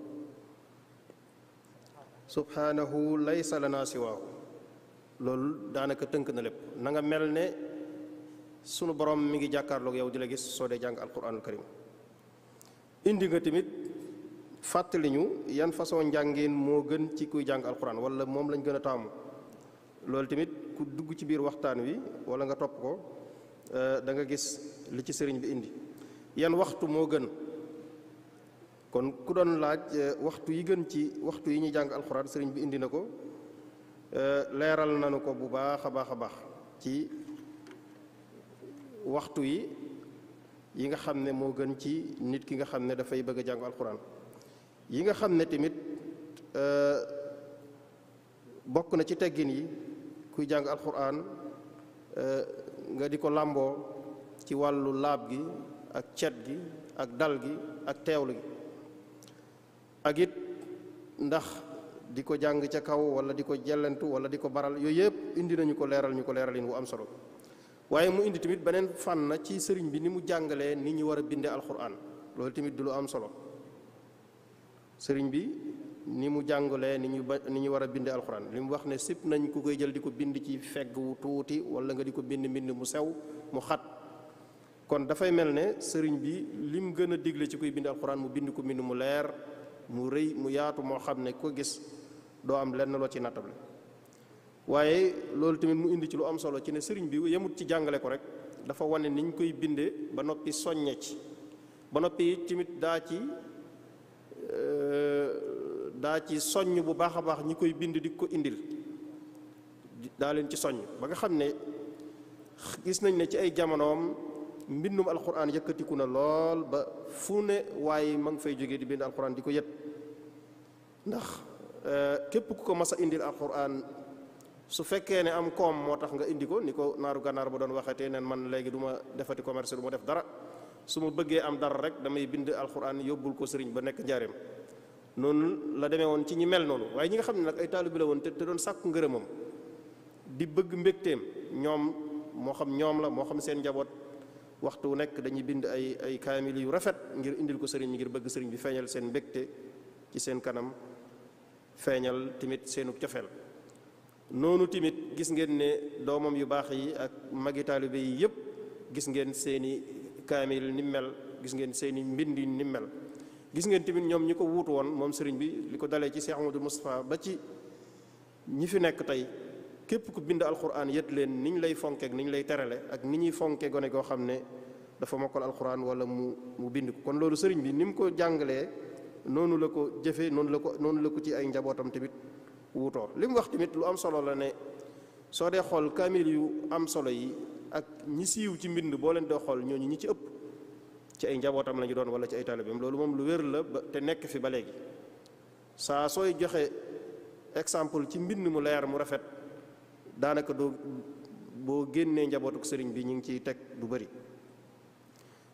subhanahu laysa lana siwaahu loolu daanaka tënk na lépp na nga mel ne sunu borom mi ngi jàkkaarloog yow di la gis soo dee jàng alquranul karim indi nga tamit fàttali ñu yan façon njàngin moo gën ci kuy jàng alquran wala moom lañ gën a taamu loolu tamit ku dugg ci biir waxtaan wi wala nga topp ko da nga gis li ci sëriñ bi indi yan waxtu moo gën kon ku doon laaj waxtu yi gën ci waxtu yi ñuy jàng alxuraan sëriñ bi indi na ko leeral nañu ko bu baax a baax ci waxtu yi nga xam ne moo gën ci nit ki nga xam ne dafay bëgg a jàng alxuraan yi nga xam ne tamit bokk na ci teggin yi kuy jàng alxuraan nga di ko làmboo ci wàllu laab gi ak cet gi ak dal gi ak teewlu gi ak it ndax di ko jàng ca kaw wala di ko jellantu wala di ko baral yooyu yëpp indi nañu ko leeral ñu ko leeralin wu am solo waaye mu indi tamit beneen fànn ci sëriñ bi ni mu jàngalee ni ñu war a bindee alxuraan loolu tamit du lu am solo sëriñ bi ni mu jàngalee ni ñu war a bindee alxuraan li mu wax ne sip nañ ku koy jël di ko bind ci fegg wu tuuti wala nga di ko bind mbind mu sew mu xat kon dafay mel ne sëriñ bi lim gën a digle ci kuy bind alxuraan mu bind ko mbind mu leer mu rëy mu yaatu moo xam ne ko gis doo am lenn loo ci nattable waaye loolu tamit mu indi ci lu am solo ci ne sëriñ bi yemut ci jàngale ko rek dafa wane niñ koy bindee ba noppi soññe ci ba noppi tamit daa ci soññ bu baax a baax ñi koy bind di ko indil daa leen ci soññ ba nga xam ne gis nañ ne ci ay jamonoom mbindum alxuraan yëkkatiku na lool ba fu ne waaye ma ngi fay jógee di bind alxuraan di ko yët ndax képp ku ko mas a indil alxuraan su fekkee ne am koom moo tax nga indi ko ni ko naaru gànnaar ba doon waxatee neen man léegi du ma defati commerce du ma def dara su ma bëggee am dara rek damay bind alxuraan yóbbul ko sëriñ ba nekk njaareem noonu la demee woon ci ñi mel noonu waaye ñi nga xam ne nag ay taalibe la woon te doon sàkku ngërëmam di bëgg mbégteem ñoom moo xam ñoom la moo xam seen njaboot waxtu wu nekk dañuy bind ay kaamil yu rafet ngir indil ko sëriñ bi ngir bëgg sëriñ bi feeñal seen mbégte ci seen kanam feeñal tamit seenu cofeel noonu tamit gis ngeen ne doomam yu baax yi ak magi taalibe yi yëpp gis ngeen seeni kaamil ni mel gis ngeen seeni mbind ni mel gis ngeen tamit ñoom ñi ko wuutu woon moom sëriñ bi li ko dalee ci Cheikh Amadou Moustapha ba ci ñi fi nekk tey képp ku bind alquran yët leen niñ lay fonkeek niñ lay terale ak ni ñuy fonke gone goo xam ne dafa mokkal alquran wala mu bind ko. kon loolu sëriñ bi ni mu ko jàngalee noonu la ko jëfe noonu la ko ci ay njabootam tamit wuutoo. li mu wax tamit lu am solo la ne soo dee xool kaamil yu am solo yi ak ñi siiw ci mbind boo leen dee xool ñooñu ñi ci ëpp ci ay njabootam la ñu doon wala ci ay taalibeem. loolu moom lu wér la te nekk fi ba léegi. saa sooy joxe exemple ci mbind mu leer mu rafet daanaka boo génnee njabootuk sëriñ bi ñu ngi ciy teg du bari.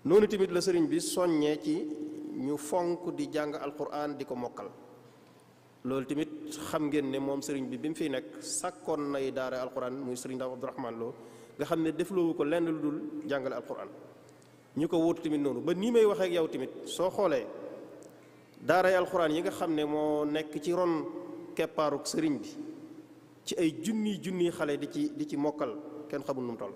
noonu tamit la sëriñ bi soññee ci ñu fonk di jàng alquran di ko mokkal. loolu tamit xam ngeen ne moom sëriñ bi mu fiy nekk sàkkoon nay daara alquran muy sëriñ Daam Abdourahman Lo nga xam ne defloowu ko lenn lu dul jàngale alquran. ñu ko wóotu tamit noonu ba nii may waxee ak yow tamit soo xoolee daaray alquran yi nga xam ne moo nekk ci ron keppaaruk sëriñ bi ci ay junniy xale di ci mokkal kenn xamul nu mu toll.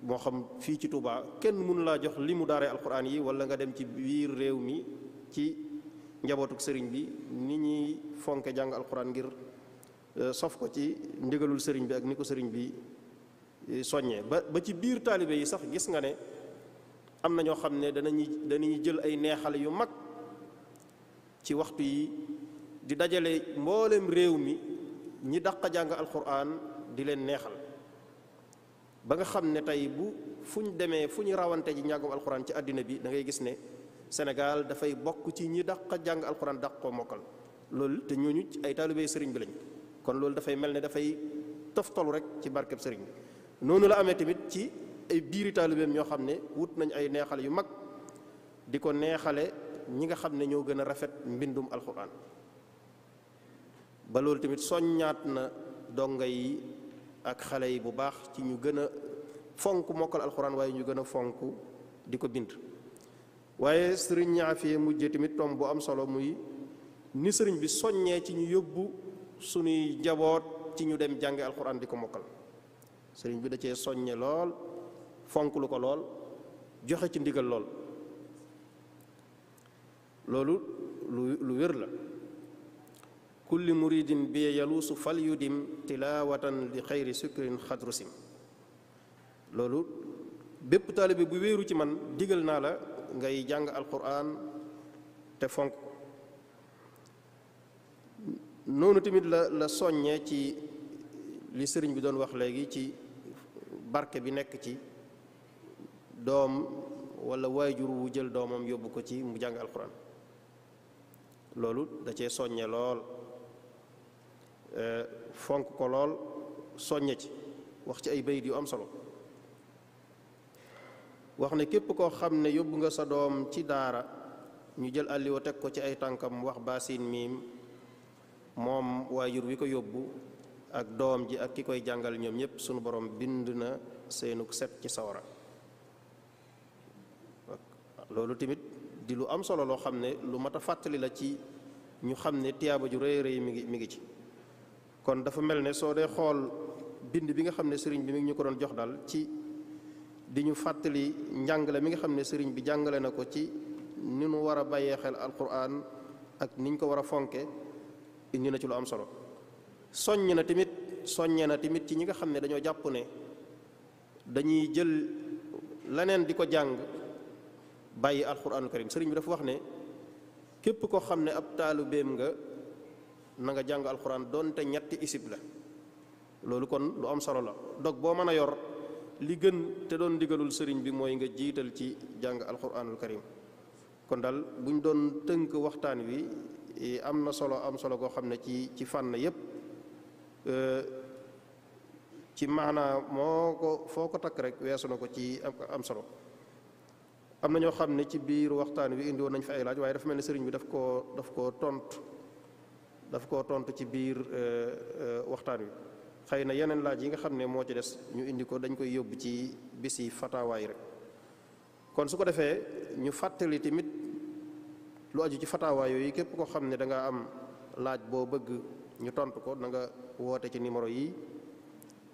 moo xam fii ci Touba kenn mënu laa jox li mu daaray alquran yi wala nga dem ci biir réew mi ci njabootuk sëriñ bi ni ñuy fonke jàng alquran ngir sof ko ci ndigalul sëriñ bi ak ni ko sëriñ bi soññee ba ci biir taalibe yi sax gis nga ne am na ñoo xam ne danañuy jël ay neexal yu mag ci waxtu yi di dajale mboolem réew mi ñi dàq jàng alquran di leen neexal ba nga xam ne tey fu ñu rawante ji njàngum alquran ci àddina bi da ngay gis ne Sénégal dafay bokk ci ñi dàq jàng alquran dàq koo mokkal. loolu te ñooñu ay taalibey sëriñ bi lañ kon loolu dafay mel ne dafay toftalu rek ci barkeb sëriñ bi. noonu la amee tamit ci ay biiri taalibeem ñoo xam ne wut nañ ay neexal yu mag di ko neexale ñi nga xam ne ñoo gën a rafet mbindum alquran. ba loolu tamit soññaat na donga yi ak xale yi bu baax ci ñu gën a fonk mokkal alquran waaye ñu gën a fonk di ko bind. waaye sëriñ Ñaafiye mujjee tamit tom bu am solo muy ni sëriñ bi soññee ci ñu yóbbu suñuy njaboot ci ñu dem jànge alquran di ko mokkal. sëriñ bi da cee soññe lool fonk lu ko lool joxe ci ndigal lool. loolu lu wér la. kulli muridin bi yaluusu fal yudim tilawatan li xayri sukrin xadrusim. loolu bépp taalibe bu wéeru ci man digal naa la ngay jàng alquran te fonk. noonu tamit la soññee ci li sëriñ bi doon wax léegi ci barke bi nekk ci doom wala waajur wu jël doomam yóbbu ko ci mu jàng alquran. loolu da cee soññe lool fonk ko lool soññe ci wax ci ay bayit yu am solo. wax ne képp koo xam ne yóbbu nga sa doom ci daara ñu jël àlliwa teg ko ci ay tànkam wax baasin miim moom waajur wi ko yóbbu ak doom ji ak ki koy jàngal ñoom ñëpp sunu borom bind na seenug set ci sawara. loolu tamit di lu am solo loo xam ne lu mat a fàttali la ci ñu xam ne tiyaaba ju rëy rëy mi ngi ci. kon dafa mel ne soo dee xool bind bi nga xam ne sëriñ bi mi ngi ñu ko doon jox daal ci di ñu fàttali njàngale mi nga xam ne sëriñ bi jàngale na ko ci ni nu war a bàyyee xel alquran ak niñ ko war a fonke indi na ci lu am solo. soññe na tamit ci ñi nga xam ne dañoo jàpp ne dañuy jël leneen di ko jàng bàyyi alquranul karim. sëriñ bi dafa wax ne képp koo xam ne ab taalibeem nga na nga jàng alquran doonte ñetti isib la. loolu kon lu am solo la. dog boo mën a yor li gën te doon ndigalul sëriñ bi mooy nga jiital ci jàng alquranul karim. kon daal buñ doon tënk waxtaan wi am na solo goo xam ne ci fànn yépp ci maanaa foo ko takk rek weesu na ko ci am solo. am na ñoo xam ne ci biir waxtaan wi indi woon nañ fi ay laaj waaye dafa mel ne sëriñ bi daf koo tontu ci biir waxtaan wi. xëy na yeneen laaj yi nga xam ne moo ci des ñu indi ko dañ koy yóbbu ci bisi fataawaay rek. kon su ko defee ñu fàttali tamit lu aju ci fataawaay yooyu képp koo xam ne da nga am laaj boo bëgg ñu tontu ko da nga woote ci numéro yi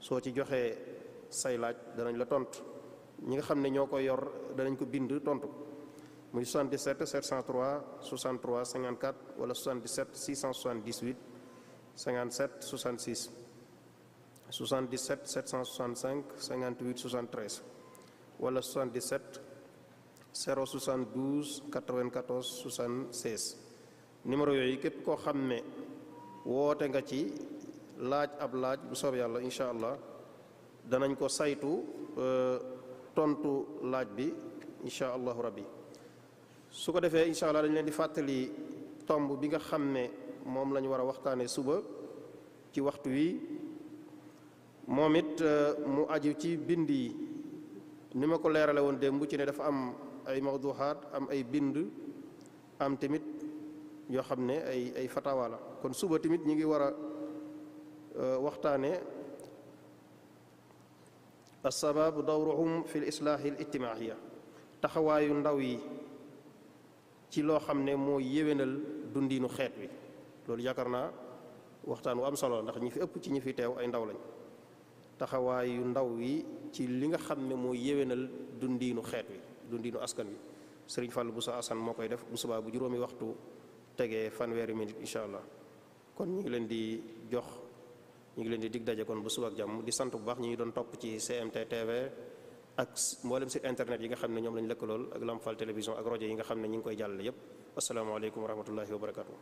soo ci joxee say laaj danañ la tontu. ñi nga xam ne ñoo koy yor danañ ko bind tontu muy 77 703 63 54 wala 77 678 57 66 77 765 58 73 wala 77 072 94 76. numéro yooyu képp koo xam ne woote nga ci laaj ab laaj bu soob yàlla incha allah danañ ko saytu tontu laaj bi incha allahu rabbi. su ko defee incha allah dañ leen di fàttali tomb bi nga xam ne moom la ñu war a waxtaane suba ci waxtu wi moom it mu aju ci bind yi ni ma ko leerale woon démb ci ne dafa am ay mawduhaat am ay bind am tamit yoo xam ne ay fatawa la. kon suba tamit ñi ngi war a waxtaane as-sabab dawruhum fi l-islaahi al-ijtimaahiya, taxawaayu ndaw yi ci loo xam ne moo yéwénal dundiinu xeet wi. loolu yaakaar naa waxtaan wu am solo ndax ñi fi ëpp ci ñi fi teew ay ndaw lañ. taxawaayu ndaw yi ci li nga xam ne moo yéwénal dundiinu xeet wi, dundiinu askan wi. Sëriñ Fall Bousso Assane moo koy def bu subaa bu juróomi waxtu tegee fanweeri minute incha allah. kon ñu ngi leen di dig daje kon bu suba ak jàmm. di sant bu baax ñi ngi doon topp ci GMT TV ak mboolem site internet yi nga xam ne ñoom lañ lëkkalool ak Lamp Fall télévision ak rajo yi nga xam ne ñi ngi koy jàllale yépp. asalaamaaleykum wa rahmatullahi wa barakatuh.